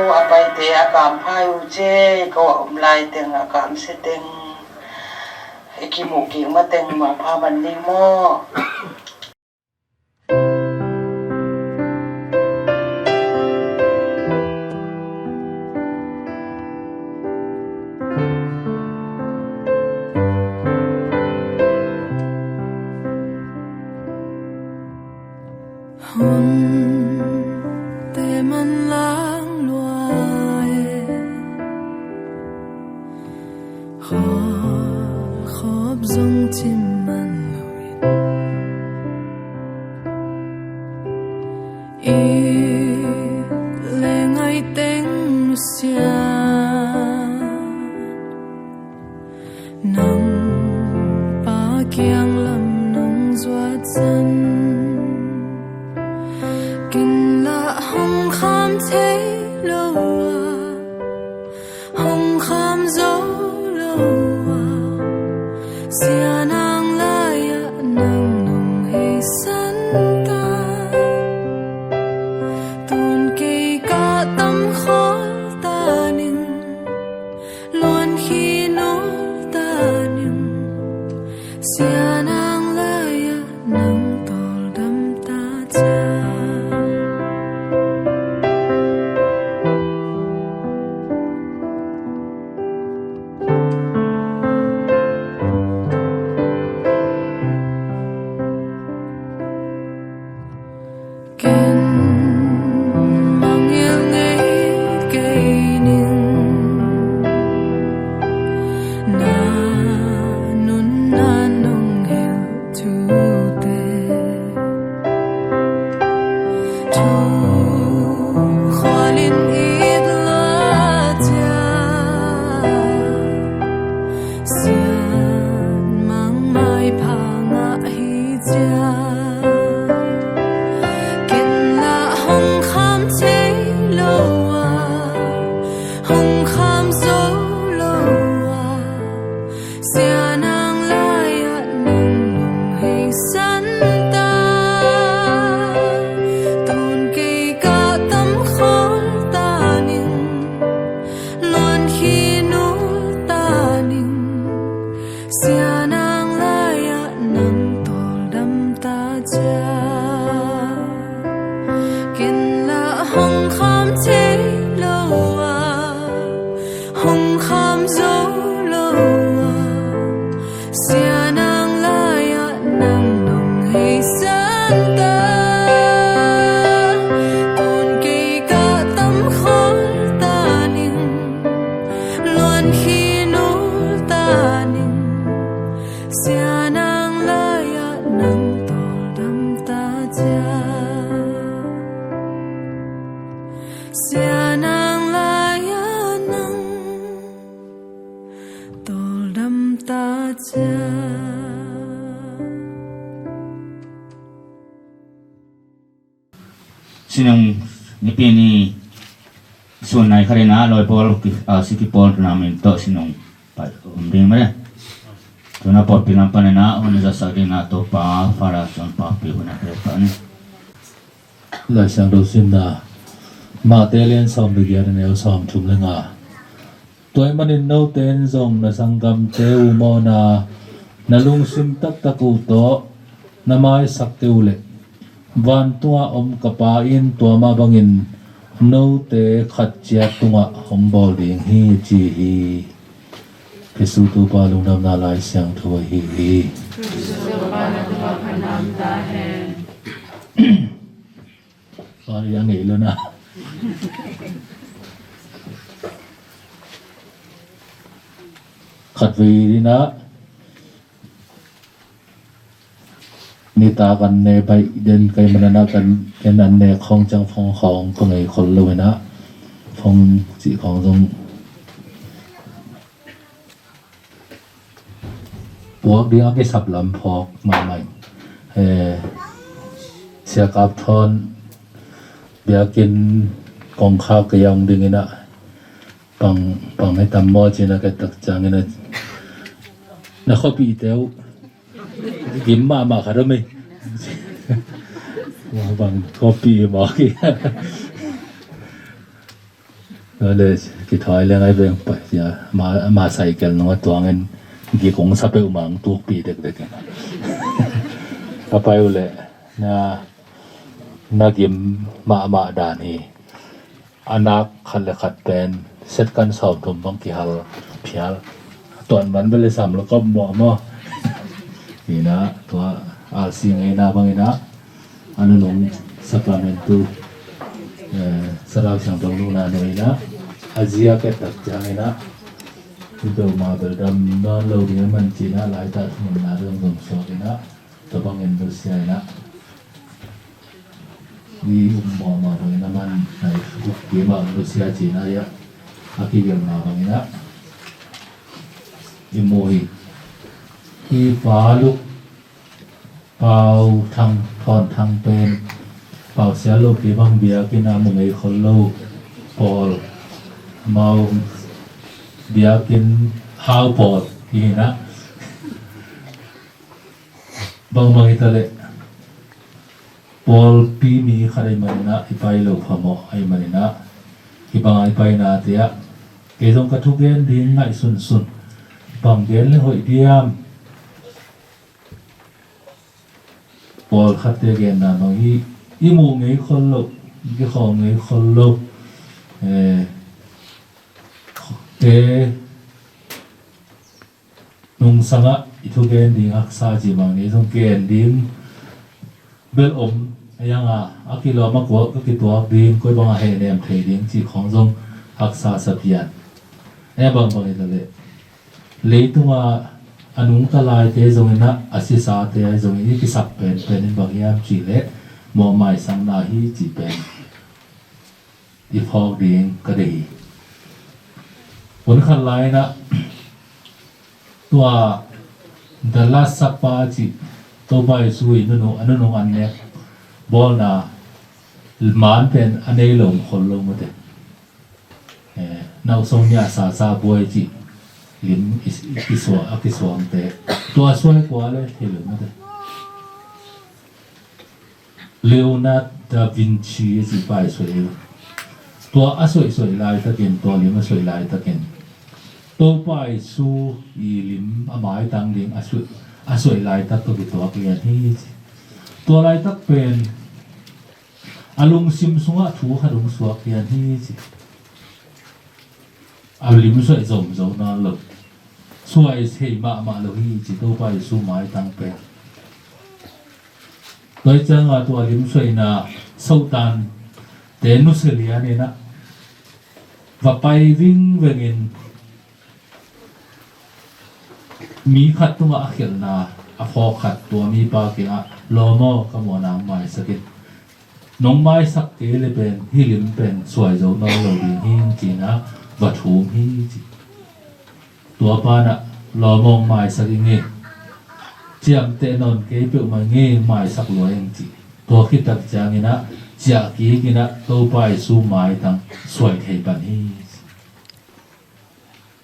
A paite a kamphai uh ci, ko a om lai teng a kamsia teng i kimuh kik mateng mangpha man ding maw? Hun te man lang lua e, khual khawp zong cim man lo in, i le ngaih teng nusia. Nang pa kiang lam nong zuat zan, ken lah hong kham thei lo a, hong kham zo lo a, sia nang lai-ah nang nong heisan ta. Tun kei ka tam khawl ta ning, luan khi nul ta ning, sia nang lai-ah nang tawldam ta ciat. Ken mangngilh ngei kei ning, na nunna nong hilh thute. Thu khualin it la ciat, sian mang maipha ngah hi ciat. Ken lah hong kham thei lo a, hong kham zo lo a, sia nang lai-ah nang nong heisan ta. Tun kei ka tam khawl ta ning, luan khi nul ta ning, sia nang lai-ah nang tawldam ta ciat. Ken lah hong kham thei lo a, hong kham zo lo a, sia nang lai-ah nang nong heisan ta. Tun kei ka tam khawl ta ning, luan khi nul ta ning, sia nang lai-ah nang tawldam ta ciat. Sia nang lai-ah nang tawldam ta ciat. Sinung nipi ni sun nai khat in ah lawi pawl ki, ah, si kipawl tuna min tawh sinung pai om ding mah le. Tuna pawlpi lam pan in ah hun a zatsak ding in ah Topa Father John Papi hun a pia pah ni. Lai Siangtho simna, Mate lian sawm le giat, a neu sawm thum le nga. Tua ahih manin note in zong na sanggamte uh mawhna na lungsim taktak uh tawh na maisakte uh leh, vantunga om ka Pa in tua mah bangin note khat ciat tungah hong bawl ding hi, ci hi. Jesu Topa lungdamna Lai Siangtho ahi hi. Sorry, a ngeih lo na. Khatvei ding ah, nitak an ne baih den ka hih manin ah, kan, ken an ne khawng ciang phone khawng ka ngei khol lo in ah, phone cih khawng zong puak ding a kisap lam phawk mahmah. Eh, Sia Kap Thawn biakinn kongkhak ka hong ding in ah, pang, pang hi tam maw ci-in ah ka tak ciangin ah, na khuapihte uh gim mahmah khat om hi. Bang khuapih hi mawk hi. Tua le kithawi le ngai veng pai sia ma ma cycle nung a tuangin gikong sa peuh mang tukpi dekdek in a pai uh le na na gim mahmah dan hi. A nak khat le khat pen set kan sawm thum bang kihal phial. Tuan man bel le sam lo kop muah maw. Ina tua alsi ngeina bang ina a nunung sacramentu, eh, Sarau Siangtho nuna nung ina a zia ket tak ciang ina i beuh ma bel dam nawn lo ding a man ci ina lai ta thunun na dong dong suak ina tua bangin nusia ina i um mawhmawh bangin a man nai huk kima nusia cina ia a kigelna bangin a i mu hi. I pa luk pau thang thawn thang pen pau sia lo kibang biakin a mu ngei khol lo pawl mau biakin hau pawl hi na. Bangbang hita leh pawlpi mi khat ahi maninah i pai lo phamawh ahi maninah hibang a i painate ah kei zong ka thugen ding ngaihsunsun bang gen le hoih diam? Pawlkhatte genna bang hi. I muh ngei khol lo, i kikhawm ngei khol lo, eh, te nungsangah i thugen ding haksa cih bang ni zong gen ding bel om a ianga a kilawm a kuak ka kituak ding koi bangah hehnem thei ding cih khawng zong haksa sapian. A ia bangbang i ta leh leitungah a nungta laite zonginah a sisate ahi zongin i kisak penpen in bang hiam cih leh mawhmaisakna hi cih pen i phawk ding ka deih hi. Hun khat lai-inah tua The Last Supper cih Topa Jesu i nunu a nunung an nek bawlna man pen a nei lo khol lo mute. Eh, nauhsong nia sasa buai cih lim i, i kisua, a kisuangte tua suai kua le thei lo mute. Leonardo da Vinci a ci pa i suai hi. Tua a suaisuai laitakin tua lim a suai laitakin Topa Jesu i lim a maitang ding a suai, a suai laitak tawh kituak lian hi ci. Tua laitak pen a lungsim sungah thu khat hong suak lian hi ci. A lim suai zomzo nawn lo, suai thei mahmah lo hi ci Topa Jesu maitang pen. Tua hi cianga tua lim suaina Sohtante nusia lianinah va pai vingvengin mi khat tungah a khialhna a phawk khat tua mipa kiangah lawm aw ka mawhna maisakin nong maisak kei le pen hih lim pen suai zo nawn lo ding hi, cinah va thum hi ci. Tua panah lawm aw maisak ing e, ciamteh nawn kei peuhmah ing e, maisak lua ing ci. Tua khit tak cianginah ciah kikinah Topa Jesu maitang suai thei pan hi ci.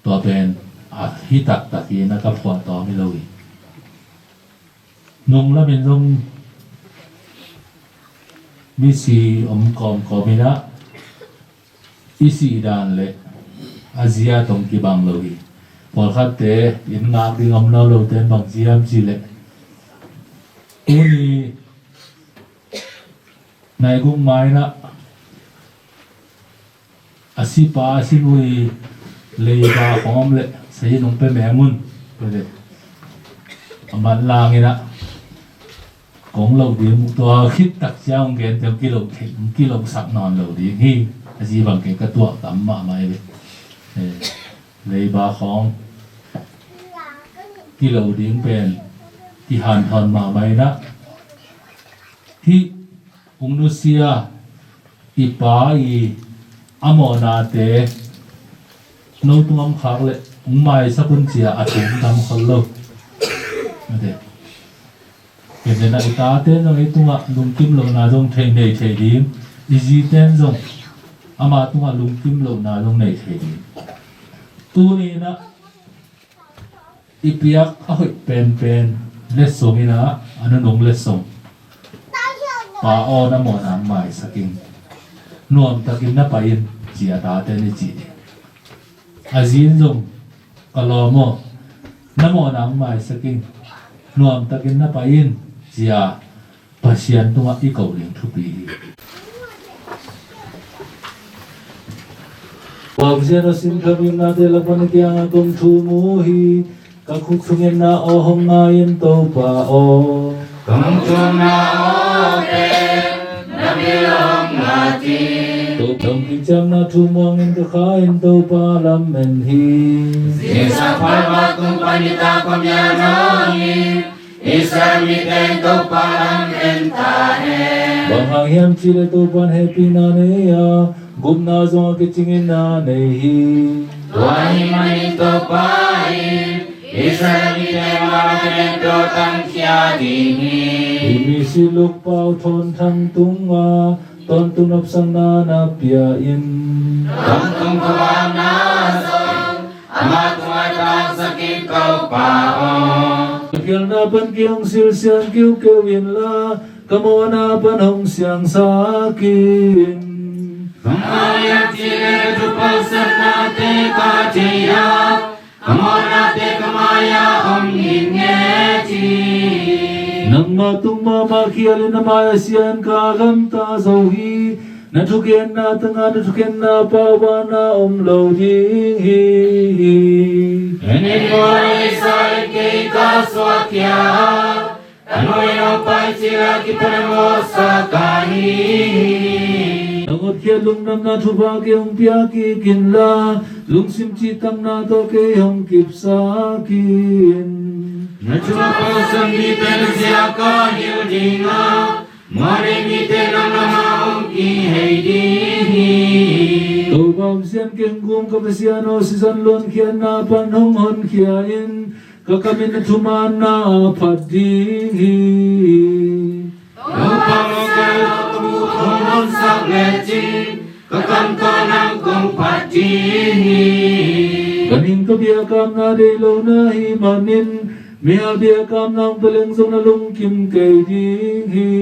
Tua pen a hi taktak hi na ka phuah tawm hi lo hi. Nunglamin zong misi om kawmkawm hi na i sih dan le a zia tong kibang lo hi. Pawlkhatte in ngak ding om nawn lo ten bang ziam ci le tuni naiguk mainah a sipa a sinui leiba khawm le sahi nong pe meng un. Pele a man langinah kong lo ding tua khit tak ciang hong gen te hong kilo thei hong kilo sak nawn lo ding hi. A zi bang kei ka tuak tam mahmah hi. Leiba khawng kilo ding pen kihanthawn mahmah inah hih hong nusia i pa i a mawhnate no tungah om khak le hong maisak un cia a thum tam khol lo. Ate. Kei zenah i tate zong ei tungah lungkim lohna zong thei nei thei ding, i zite zong ama tungah lungkim lohna zong nei thei ding. Tuni inah i piak a hoih penpen letsong inah a nunung letsong pa aw na mawhna maisak ing. Nuamtakin na pai in ci a tate ni ci. A zi in zong, ka lawm aw, na mawhna hong maisak in, nuamtakin na pai in, ci a Pasian tungah i ko ding thupi hi. Pasian a sin kha bimnate lak pan i kiangah kong thum uh hi. Ka khut thungetna aw hong ngai in Topa aw. Ka hong thumna aw pen na bil hong ngat in. Topa hong kiciamna thu muang in ka kha in Topa lam en hi. Zingsang phalvak tung pan i ta kong ya nong in. Israel mite in Topa lam en ta hen. Bang hang hiam cih leh Topa in hehpihna nei a, gupna zong a kicingin na nei hi. Tua ahih manin Topa in Israel mite mah a pen tua tangkhia ding hi. Hi misi Luk Pau Thawn Thang tungah tawntung nopsakna na pia in. Tawntung khuavakna zong amah tungah tangsak in Topa aw. Ka khialhna pan kei hong silsiang kiukeu inla, ka mawhna pan hong siangsak in. Bang hang hiam cih leh ka thupalsatnate ka thei a, ka mawhnate ka mai-ah om nginnget hi. Nangmah tung mahmah khial in na mai-ah sia in ka gamta zo hi. Na thugenna tangah na thugenna pau banah om lo ding hi. En in, mual Isai kei ka suahkhia a, ka nu in hong pai cil a kipan a mawhsak ka hi. Nang hotkhiat lungdamna thupha kei hong pia kik inla, lungsim cihtakna tawh kei hong kipsak in. Na thu a pawlsak mite na ziak a hilh ding a, mawhneih mite nang lamah hong kihei ding hi. Topa Pasian kei hong gum ka Pasian aw, sisan luankhiatna pan hong honkhia in. Ka kam in na thumanna a phat ding hi. Topa Pasian aw, ka muk hong honsak lecin, ka kam tawh nang kong phat ding hi. Ka ning ka biakam na deih lo na hih manin, mihal biakam nang pia leng zong na lungkim kei ding hi.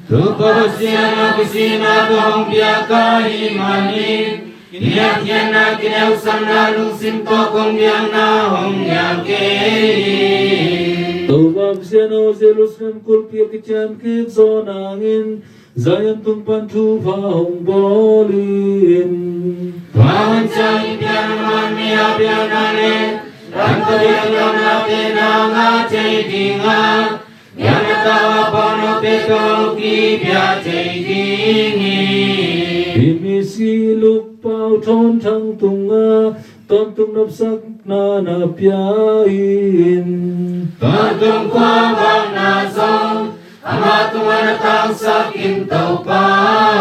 Topa Pasian aw, ka sihna tawh hong biak ahih manin, kiniamkhiatna, kineuhsakna lungsim tawh kong biakna hong nial kei. Topa Pasian aw, Jerusalem kulpi a kician kik zaw nangin, Zion tung pan thupha hong bawl in. Tua hun ciangin piang a man mi a piang nang le, lamto biak lamnate na ngah thei ding a, biakna tau a pawlnawte tawh kipia thei ding hi. Hi misi Luk Pau Thawn Thang tungah tawntung nopsakna na pia in. Tawntung khuavakna zong amah tungah na tangsak in Topa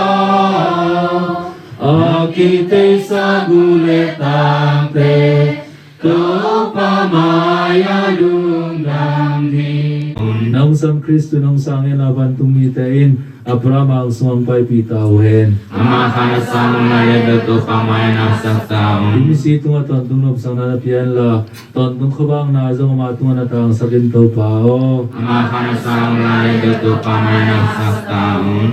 aw. A kiteisa gu le tangte Topa mai-ah lungdam hi. Na hong sam Khristu na hong sang hen la, vantung mite in Abraham aa sungah hong paipih ta uh hen. Amah khan a sang uh lai le bel Topa mai-ah na sak ta un. Hi misi tungah tawntung nopsakna na pia inla, tawntung khuavakna zong amah tungah na tangsak in Topa aw. Amah khan a sang uh lai le bel Topa mai-ah na sak ta un.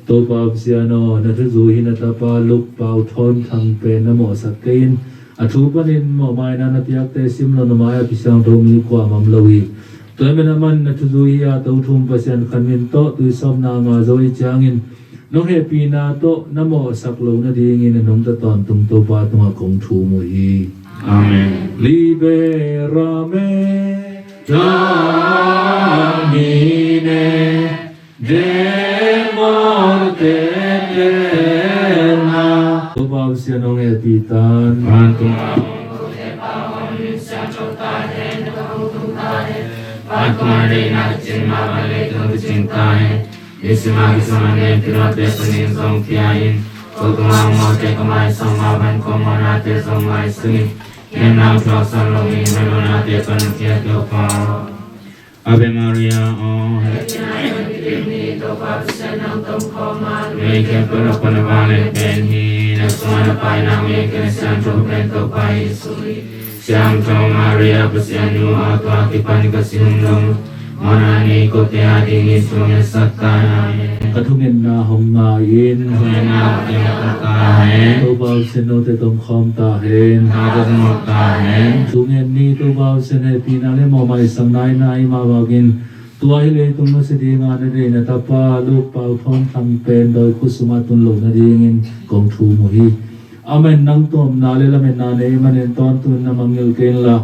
Topa Pasian aw, na thuzui hi na tapa Luk Pau Thawn Thang pen na mawhsak kei in. A thu panin mawhmaina na piakte sim lo na mai-ah Kha Siangtho mi kuamah om lo hi. Tua ahih manin amah na thuzui hi a, Tothum Pasian khan min tawh tuisawpna ngah zo ahih ciangin, nong hehpihna tawh na mawhsak loh nadingin a nungta tawntung Topa tungah kong thum uh hi. Amen. Liberame Domine. Demon te te na. Topa Pasian hong hehpih tan. Vantung a om kote Pa hong min siangtho ta hen, na kong tung ta hen. Vantung a deihna kicing mah bang leitung kicing ta hen. Nisim a kisam a na piak lote panin zong pia in. Ko tung a om lote ka maisak mah bang ko mawhnate zong maisak in. Hiam nang thuaksan lo in na lunate pan hong khia Topa. Ave Maria aw. Numei khempeuh lak pan a vanglian pen hi. Na sungah na paina ngei ken siangtho pen Topa Jesu hi. Siangtho Maria Pasian nu aw, tua kipan ka si hun lo. Mawhna nei kote adingin thungetsak ta in. Amen. Ka thungetna hong ngai in. Thungetna hong ngai ta hen. Topa Pasian note tong khawm ta hen. Note tong khawm ta hen. Thunget ni Topa Pasian hehpihna le mawhmaisakna i mah bangin tua hih leitung nusia dinga na deih na tapa Luke Pau Thawng Thang pen dawi khut sungah tun loh nadingin kong thum uh hi. Amen. Nang tuamna le lametna nei manin tawntung in na mangngilh kei inla,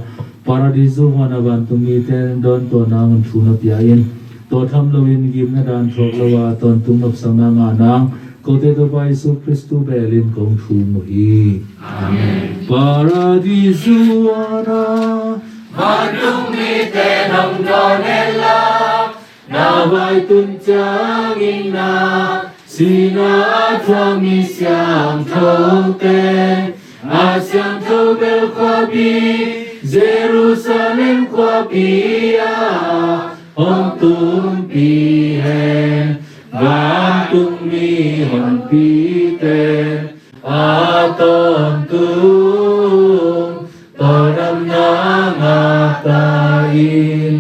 Paradisu huan a vantung mite dawn tua nangun thu na pia in. Tua tham loin gimna dan thuak lo a tawntung nopsakna ngah nang kote Topa Jesu Khristu belin kong thum uh hi. Amen. Paradisu huan a vantung mite nong dawn hen la, na vai tun ciangin na sihna a thuak mi siangthote a siangtho bel khuapi Jerusalem khuapi ah hong tumpi hen. Vantung mi honpite a tawntung tawldamna ngah ta in.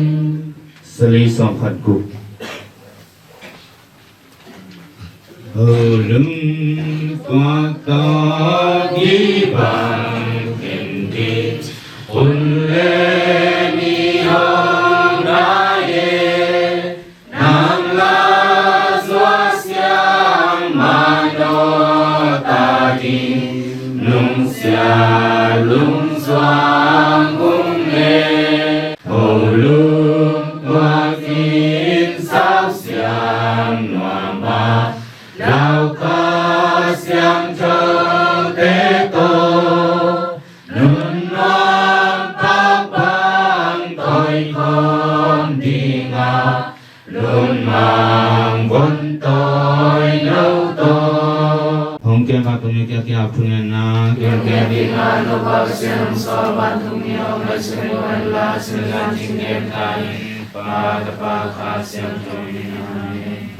Sali sawm khat guk. Ho lung tuak tawh kibang khin ding hun le ni hong nai e. Nang la suah siang mah nawh ta ding, lungsia lungsuang hong ne. Ho lung tuak in sau siang nuam a, lau Kha Siangthote tawh nun nuam pangpang tawi khawm ding a, lungmang vun tawi lo tawh. Hong kiang khat tung i kiang kiang thungetna, kiang kiang ding a, Topa Pasian hong sawl vantung mi hong ngaihsun in, hong en la, sin la, cing gen ta in, Pa, Tapa, Kha Siangtho min. Amen.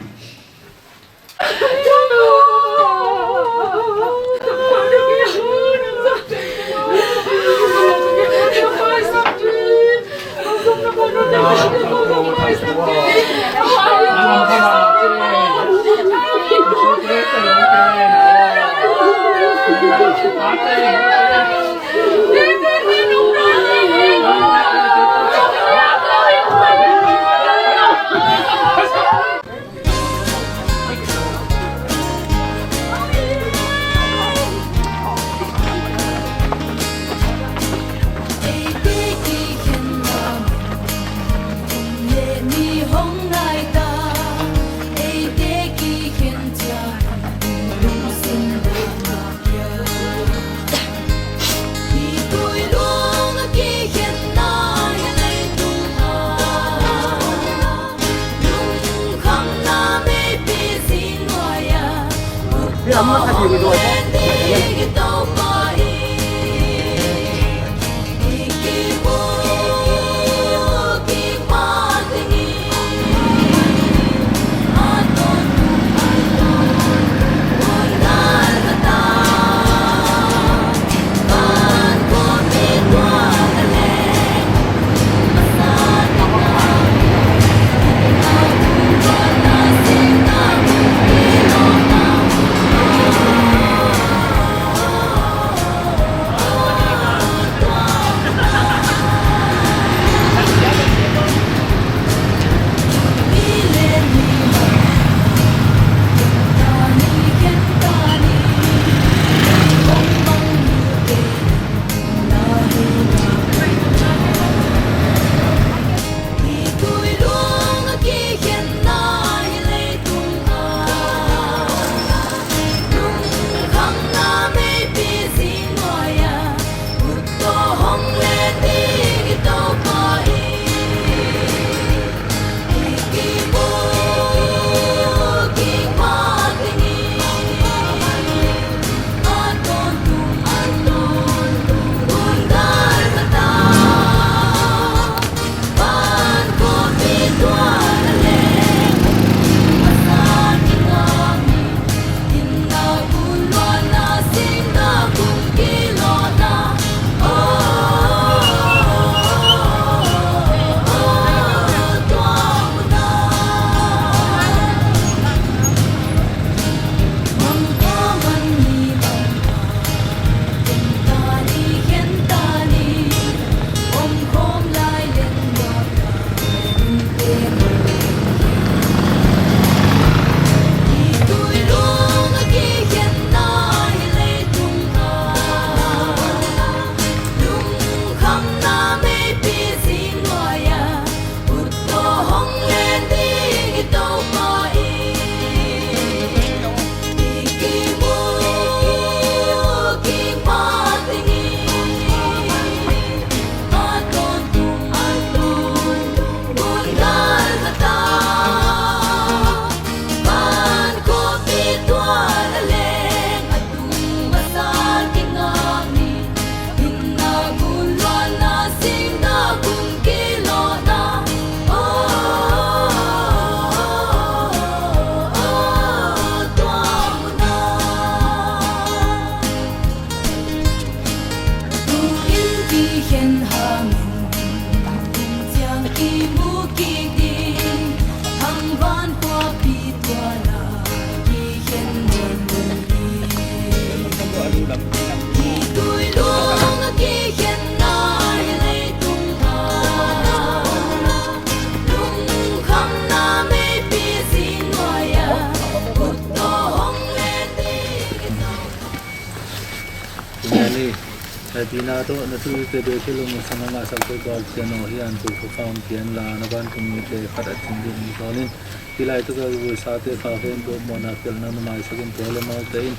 Hihna tawh na thute bek hi lo, na sang a ngahsak Topa Pasian aw, hih an tuk thupha hong pia inla, na vantung mite khat a cin ding hong sawl in. Hih laitak a vuisate kha khempeuh mawhna khialhna na maisak in, tua le amaute in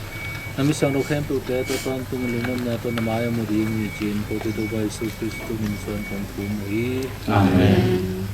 na misiangtho khempeuhte tawh tawntungin lungdamna tawh na mai a mu ding hi ci-in kote Topa Jesu Khristu min suang kong thum uh hi. Amen.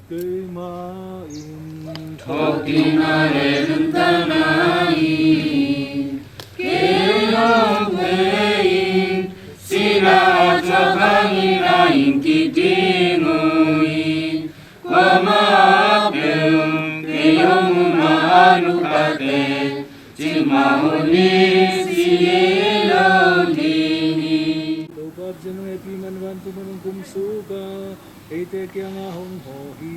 Keimah in thawhkikna le nuntakna in kei hong pe in, sihna a thuak hangin a hing kik ding uh hi. Kuamah peuh kei hong um a nungtate, cikmah hun in si lo ding hi. Topa Pasian hong hehpihna in vantung mun hong kumsuk a, eite kiangah hong hawh hi.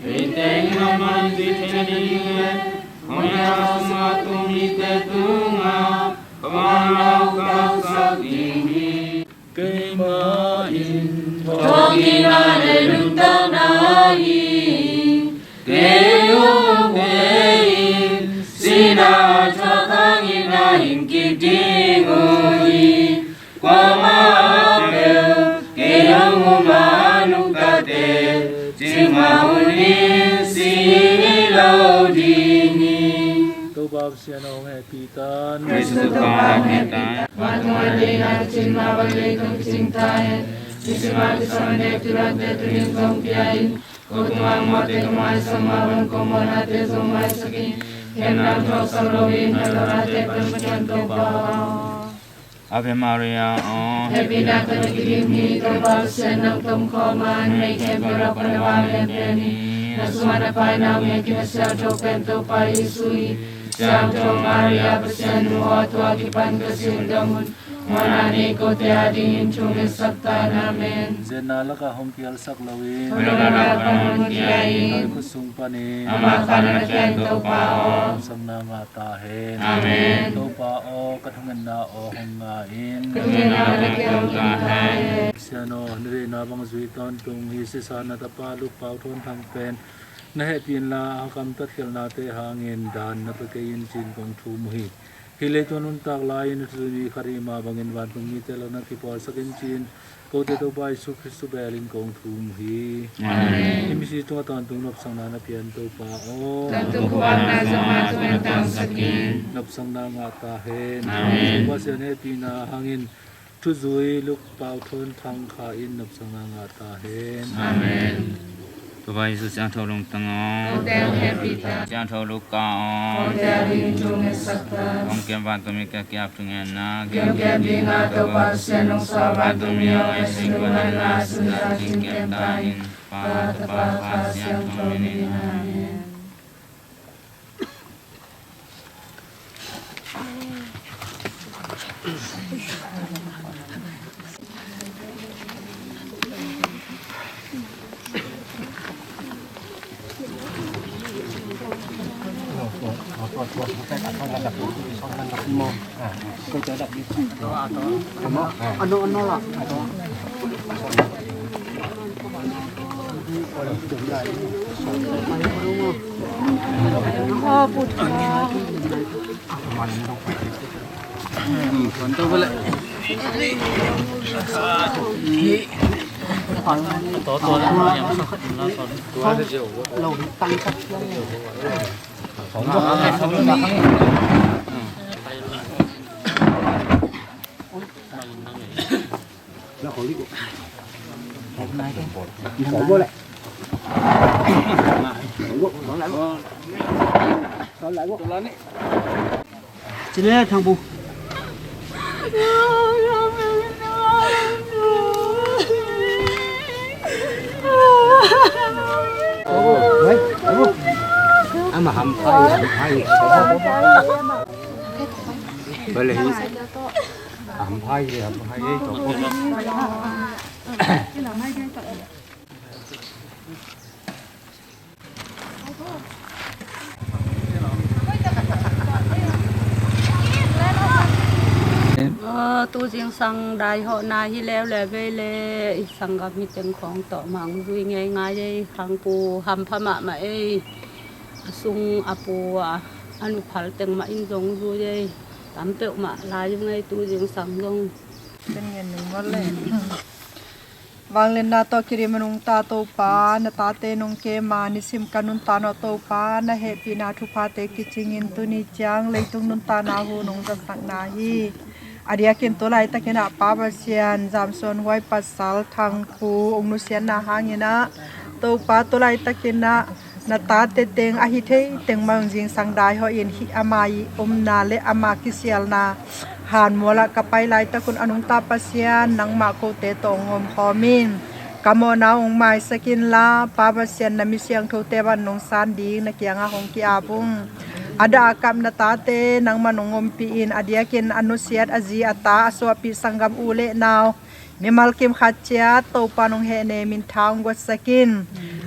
Eite in amah in zite ding hi. Hong hih a sungah tung mite tungah Topa in hong khauhsak ding hi. Keimah in thawhkikna le nuntakna hi. Kei hong pe in, sihna a thuak hangin a hing kik ding uh hi. Kuamah peuh kei hong um a nungtate, cikmah hun in si lo ding hi. Topa Pasian hong hehpih tan. Khristu Topa hong hehpih tan. Vantung a ding a kicin mah bang leitung kicing ta hen. Nisim a kisam a nek thulante tuni in zong pia in. Ko tungah mawhte ka maisak mah bang ko mawhnate zong maisak in. Ken nang thuaksak loin na lawmte pan Pasian Topa aw. Ave Maria aw. Hehpihna tawh na kidim hi, Topa Pasian nang tom khawm a, na neih khempeuh lak pan na vanglian pen hi. Na sungah na Pa in a hong hehpih na siangtho pen Topa Jesu hi. Siangtho Maria, Pasian nu aw, tua kipan ka silhdam hun mawhna nei kote adingin thu ngetsak ta in. Amen. Zenna lakah hong kialsak loin, hong lawmna pan hong kia in. Nai khut sung panin, amah khat na kiang Topa aw, nopsakna ngah ta hen. Amen. Topa aw, ka thungetna aw hong ngah in. Ka thungetna na kiang hong ngah ta hen. Pasian aw, na deihna bang zui tawntung hi. Sisa na tapa Luke Pau Thawn Thang pen na hehpih inla, a gamtat khialhnate hangin daan na pia kei in ci-in kong thum uh hi. Hih leitung nuntak lai-in a thuzui mi khat i hih mah bangin vantung mite lakah na kipawlsak in ci-in kote Topa Jesu Khristu bel in kong thum uh hi. Amen. Hih misi tungah tawntung nopsakna na pia in Topa aw. Tawntung khupakna zong amah tungah tangsak in. Nopsakna ngah ta hen. Amen. Topa Pasian hehpihna hangin thuzui Luke Pau Thawn Thang kha in nopsakna ngah ta hen. Amen. Topa Jesu siangtho lungtang aw. Kote hong hehpih ta. Siangtho Luka aw. Kote adingin thu ngetsak ta. Kong kiam vantung mi kiangah kiap thungetna. Kiam kiam ding a Topa Pasian hong suah vantung mi hong ngaihsut nuntakna sungah cing kiam ta in. Pa, Tapa, Kha Siangtho min in. Amen. Ci le thang bu. Ama ham phai, ham phai. Bale hi. Ham phai, ham phai. Aw, tu zingsang daihawhna hi leuleu vei le, i sanggam hi teng khawng tawh mah hong zui ngeingai ei. Khangpu hampha mahmah ei. A sung a pu a, a nuphal teng mah in zong zui ei. Tam peuhmah lai ung ei tu zingsang zong. Vangliatna tawh kidim a nungta Topa, na tate nong kem a, nisim ka nuntakna Topa, na hehpihna thuphate kicingin tuni ciang leitung nuntakna hun nong zatsakna hi. A diakin tu laitakin ah Pa Pasian, Zamsuan Huai pasal Thangkhu hong nusiatna hangin ah, Topa tu laitakin ah na tate teng a hi thei teng mah hong zingsang daihawh in, hih ama i omna le ama kisialna hanmual ah ka pai laitak un a nungta Pasian, nangmah kote tawh hong omkhawm in. Ka mawhna hong maisak inla, Pa Pasian, na mi siangthote bang nong san ding na kiangah hong ki-ap ung. A dah a kap na tate nangmah nong ompih in, a diakin a nusiat a zi a ta a suahpih sanggam u le nau mimal kim khat ciat Topa nong hehnem in tha hong guatsak in.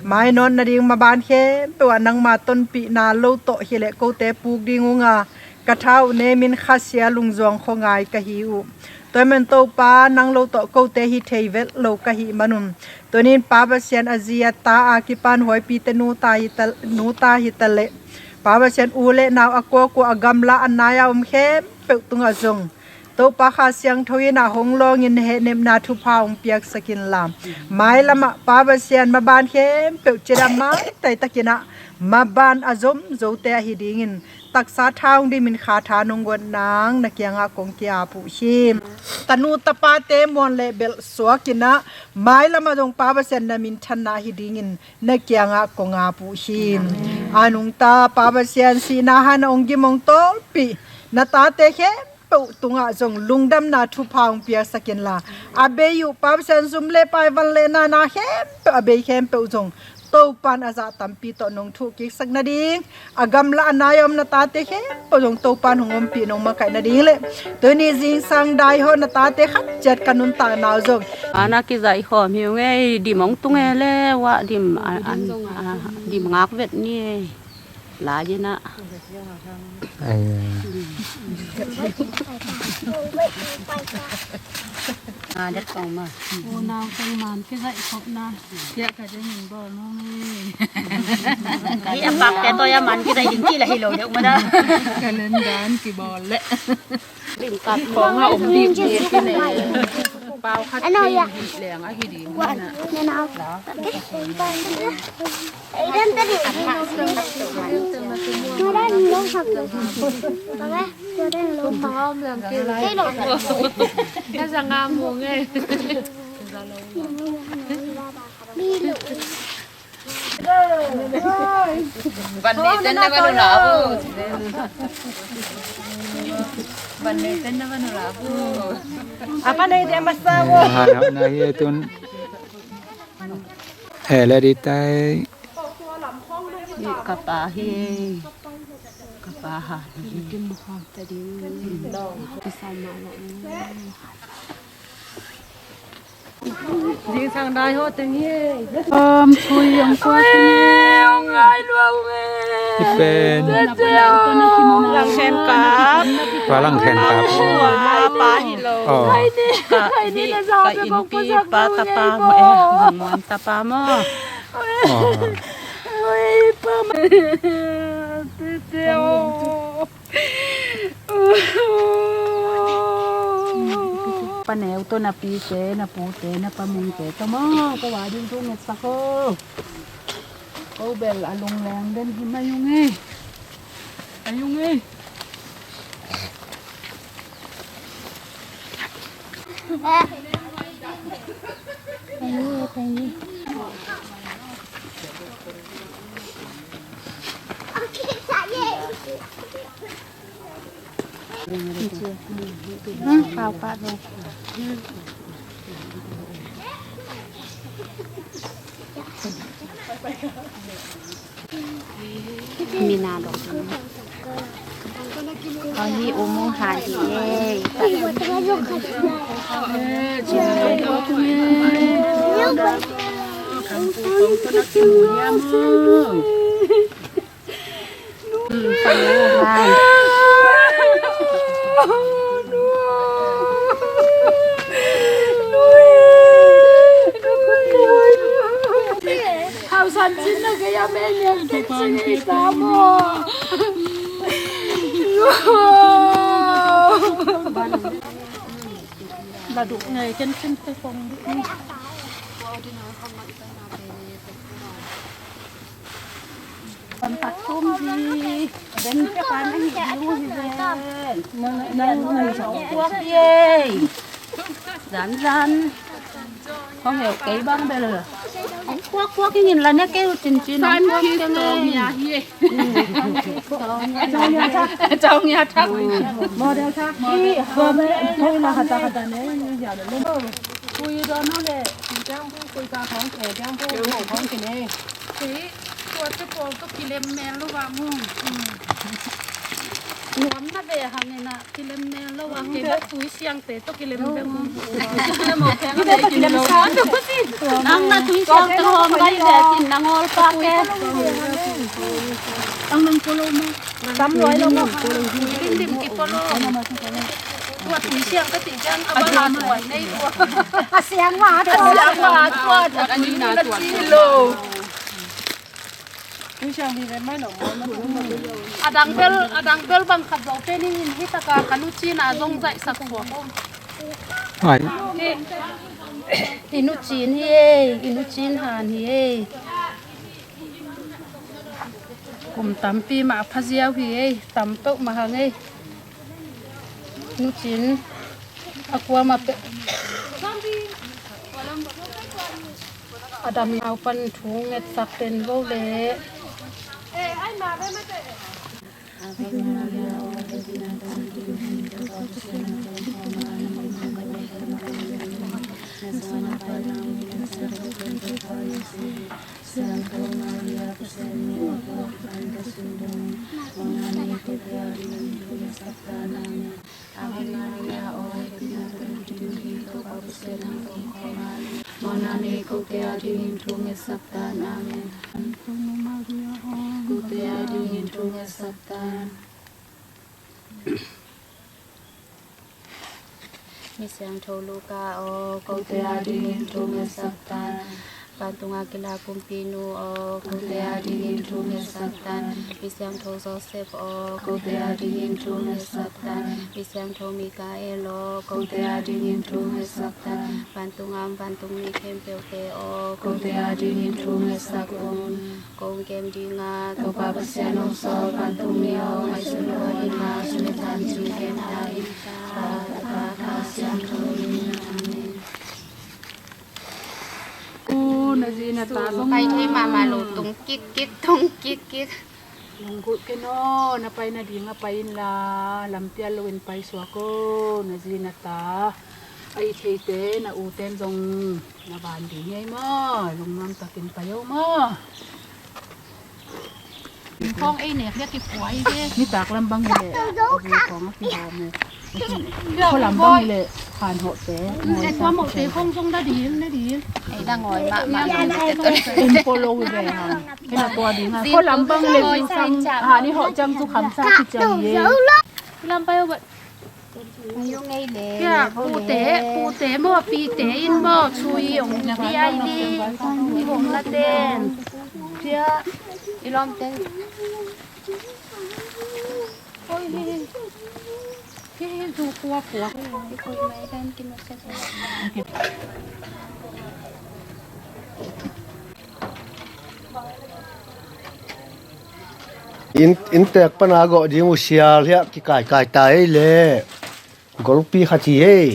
Mainawt nading maban khempeuh ah nangma tonpihna lo tawh hileh kote puk ding ung a, ka tha uh nem in khasia lungzuang khuangai ka hi uh. Tua ahih man Topa, nang lo tawh kote hi thei vet lo ka hih manun, tuni in Pa Pasian, a zi a ta a kipan huaipite nuta hi ta, nuta hi ta leh, Pa Pasian, u le nau a kuakua a gamla a nai a om khempeuh tungah zong Topa Kha Siangtho in ah hong lawngin na hehnepna thupha hong piaksak inla, mailamah Pa Pasian, maban khempeuh cidam maitai takin ah maban a zomzote ahi dingin taksa tha hong dimin kha tha nong guat nang na kiangah kong ki-ap uh hi. Tanu tapate muan le belh suakin ah mailamah zong Pa Pasian na minthanna ahi dingin na kiangah kong ap uh hi. A nungta Pa Pasian, sihna han a hong gim hong tawlpih na tate khempeuh tungah zong lungdamna thupha hong piaksak inla, a bei uh Pa Pasian, zum le pai, van le na, na khempeuh a bei khempeuh zong Topan a zah tampi tawh nong thuh kiksak nading, a gamla a nai a om na tate khempeuh zong Topan hong ompih nong makaih nading le tuni zingsang daihawh na tate khat ciat ka nuntakna uh zong a na kizaihkhawm hi ung ei. Dim hong tung e le, uah dim, a, a, a, dim ngak vet ni ei. Lai in ah. Ai. A, det kong ma. Unau teng man kizaihkhopna. Tiah ka ding in bawl nuam e. Hih a pakte tawh a man kizaih ding kila hi lo deuh mah dah. Ka len dan kibawl leh. Lim kap khawng a om dik dik hi ne. Pau khat kei hih leng ahi ding hi na. Van ne ten na van ula bu. Van ne ten na van ula bu. Apa na ite masa bu. Eh, hai, hai, na hi tun. Eh, la di tai. Ka pa hi. Ka pa ha. Zingsang daihawh teng hi. Om sui, om sui. Oi, ong ngai lua ong e. Hi pen. Tete o. Lang khen kap. Pa lang khen kap. Pa, pa hi lo. Oh. Hai ni, ka, hai ni hi, na za ka pe kong innpi pa za tapa mo e. Bang muan tapa mo. Oh. Oi, pa ma. Tete o. Pa Neu tawh na pite, na pute, na pa Mungte tawh maw, ka va ding thu ngetsak aw. Ko bel a lungleng den hi mai ung ei. Ai ung ei. Mina dong. Ahi umu ha di e. La duk ngei ken ken te kong duk. Kon tak tum hi. Den te kan ahi diu hi ven. Nang nang nang sa kuak hi ei. Zan zan. Kong heuh kei bang bel. Kuak kuak hi ngin la ne kei uh cin cin. San kis to mia hi ei. Chau ngia thak. Model thak. Hi, model thak. Hi, la khata khata ne, ni ya lo. Kui don no le. Jang bu kui ka khong ke, jang bu khong ke ne. Hi, tua te pawl tawh kilem mel lo va mu. Nuam na ve hang ina. Kilem mel lo a, kei bel tui siangte tawh kilem bek. Nang na tui siangte hawm gai ve cin na ngawl pak e. Tam luai lo maw. Lim lim kipolo. Tua tui siangte cih ciang a bang a tuai nei tua. A siang ma a tua. A siang ma a tua. A ni na tua. A dang bel, a dang bel bang khat zo pen in, in hi taka ka nu Cin a zong zaihsak suak om. Ai. Hi, i nu Cin hi ei, i nu Cin han hi ei. Kum tampi mah pha ziau hi ei, tam peuh mah hang ei. Nu Cin a kuamah peuh. A dam naupan thu ngetsak den vo le. Ave Maria, aw Pasian, na tungah kong mawhna nei, kote adingin thu ngetsak tan. Amen. Kote adingin thu ngetsak tan. Mi siangtho Luka aw, kote adingin thu ngetsak tan. Vantunga kila Kumpinu aw, kote adingin thu ngetsak tan. Mi siangtho Joseph aw, kote adingin thu ngetsak tan. Mi siangtho Mikael aw, kote adingin thu ngetsak tan. Vantunga om vantung mi khempeuhte aw, kote adingin thu ngetsak un. Kong kem dinga Topa Pasian hong sawl vantung mi aw, ngaihsun lo in, ngaihsun le than cing kem ta in. Tapa, Tapa, Siangtho in. Amen. U, na zi na ta zong pai thei mahmah lo, tung kik kik, tung kik kik. Lunggulh ken aw, na pai nading a pai inla, lampial loin pai suak aw, na zi na ta. A it theite, na uten zong na van ding hi ei maw, lungnuam takin pai aw maw. Khawng ei nek hi a kipuai ve. Nitak lam bang hi leh a vui khawng a kihawm hi. Khualam bang hi leh khan hawhte. Ei tua mawhte khawng zong na ding, na ding. Ei na ngawi mahmah. En polo hi ve hang. Kei na tua ding hang. Khualam bang hi leh zingsang. Ha, ni hawh ciang zu kham sa kiciang hi. Lampai aw bat. Pute, pute maw, pite in maw, sui ong di ai di, i hong na ten. Pia, i lom ten. Oi, hi, hi, hi, zu kua kua. I koi mai dan ki ma sa sa. Inn, inntek pana gawh ding uh sial hiah kikaikai ta ei le. Golpi khat hi ei.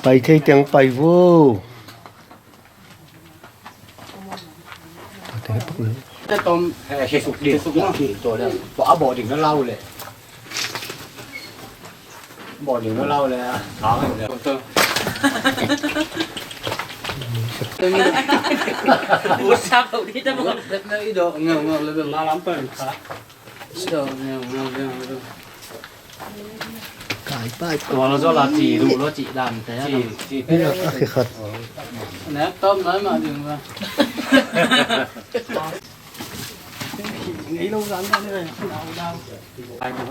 Pai thei teng pai vo. Te tom, eh, sesuk ding, sesuk ding, to le, to a bawh ding na lau le. Bawh ding na lau le, a thang le. What's up, di ta mo. Na i do, ngau, ngau, le, ma lam pen kha. I do, ngau, ngau, ngau, ngau. Kai pai. Tua lo zo la ci lu lo ci dan te. Ci, ci te. Ina a khi khat. Na tom na ma ding ba. Ngei lo zan zan ni. Dau dau. Ai ko.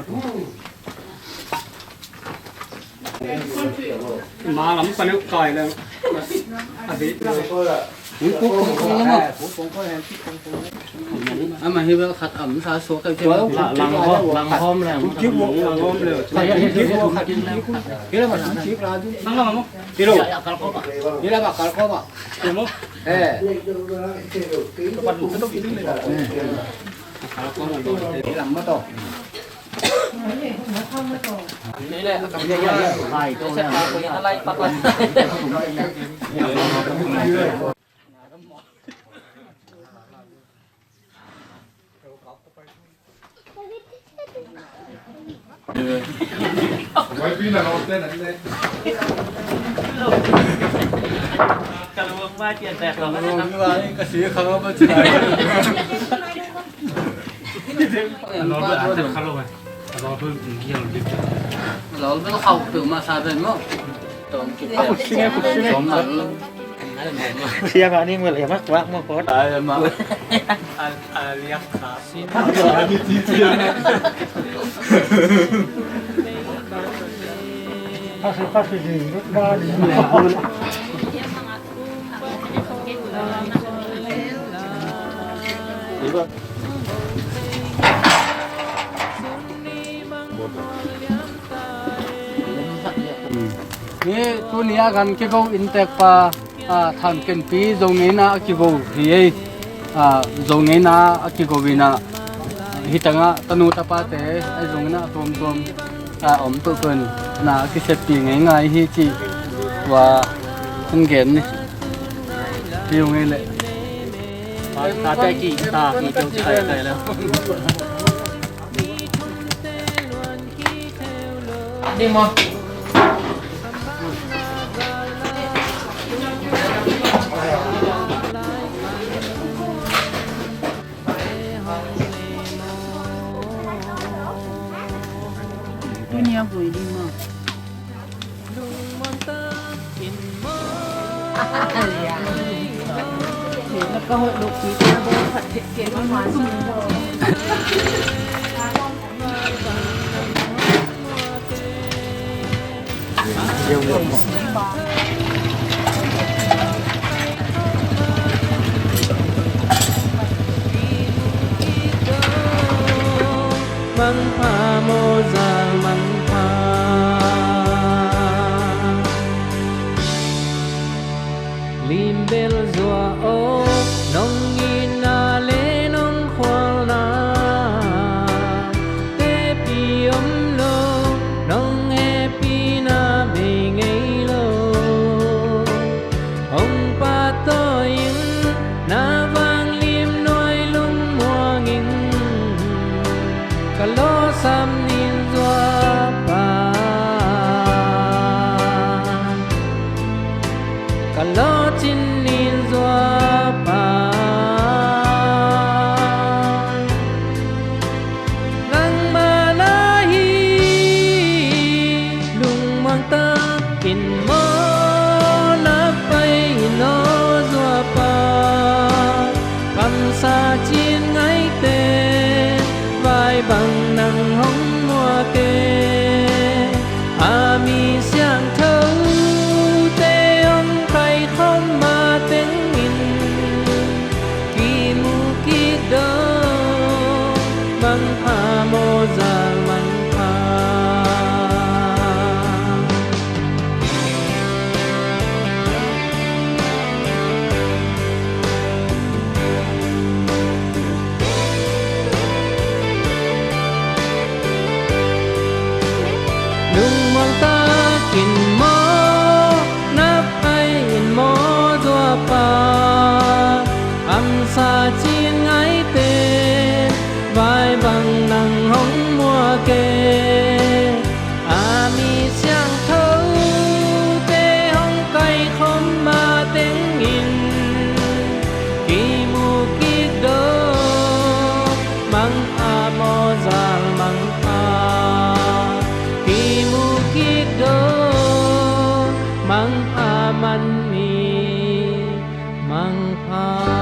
Ma lam pa ne kai le. Ama hi bel khat am sa suak kei. Lang hom, lang hom le. Hi la ma sum chik la du. Hi lo. Hi la ma kal ko ma. Eh. Hi la ma to. Siapa ni melihat mak mak mak kot. Hi tuni a kan kigo inntek pa, a, Than Kenpi Zo ngeina a kigo hi ei. A, Zo ngeina a kigo ina, hi tangah tanu tapate a zong ina tuamtuam a om peuhpeuh in na a kiseppi ngeingai hi ci. Tua hong gen ni. Piu ngei leh. Tate ki ta ki teu kai kai la. Ni mo. Tunia vui ding maw? Mangpha mawzal mangpha. Limbel zua aw, nong itna le nong khualna tepi om lo, nong hehpihna bei ngei lo. Hong pahtawi in, na vanglim nuai lungmuang in, ka lawsam nin zuapa, ka lawcin nin zuapa. Nangmah na hi, lungmuang takin maw na pai in aw zuapa. Kamsa cin ngaite, vai bang nang hong muak e. A mi siangthote hong kaikhawm matengin kimu kik dong, mangpha mawzal mangpha. Lungmuang takin maw na pai in maw zuapa. Amsa cin ngaite, vai bang nang hong muak e. A mi siangthote hong kaikhawm matengin kimu kik dong, mangpha mawzal mangpha. Kimu kik dong, mangpha man mi mangpha.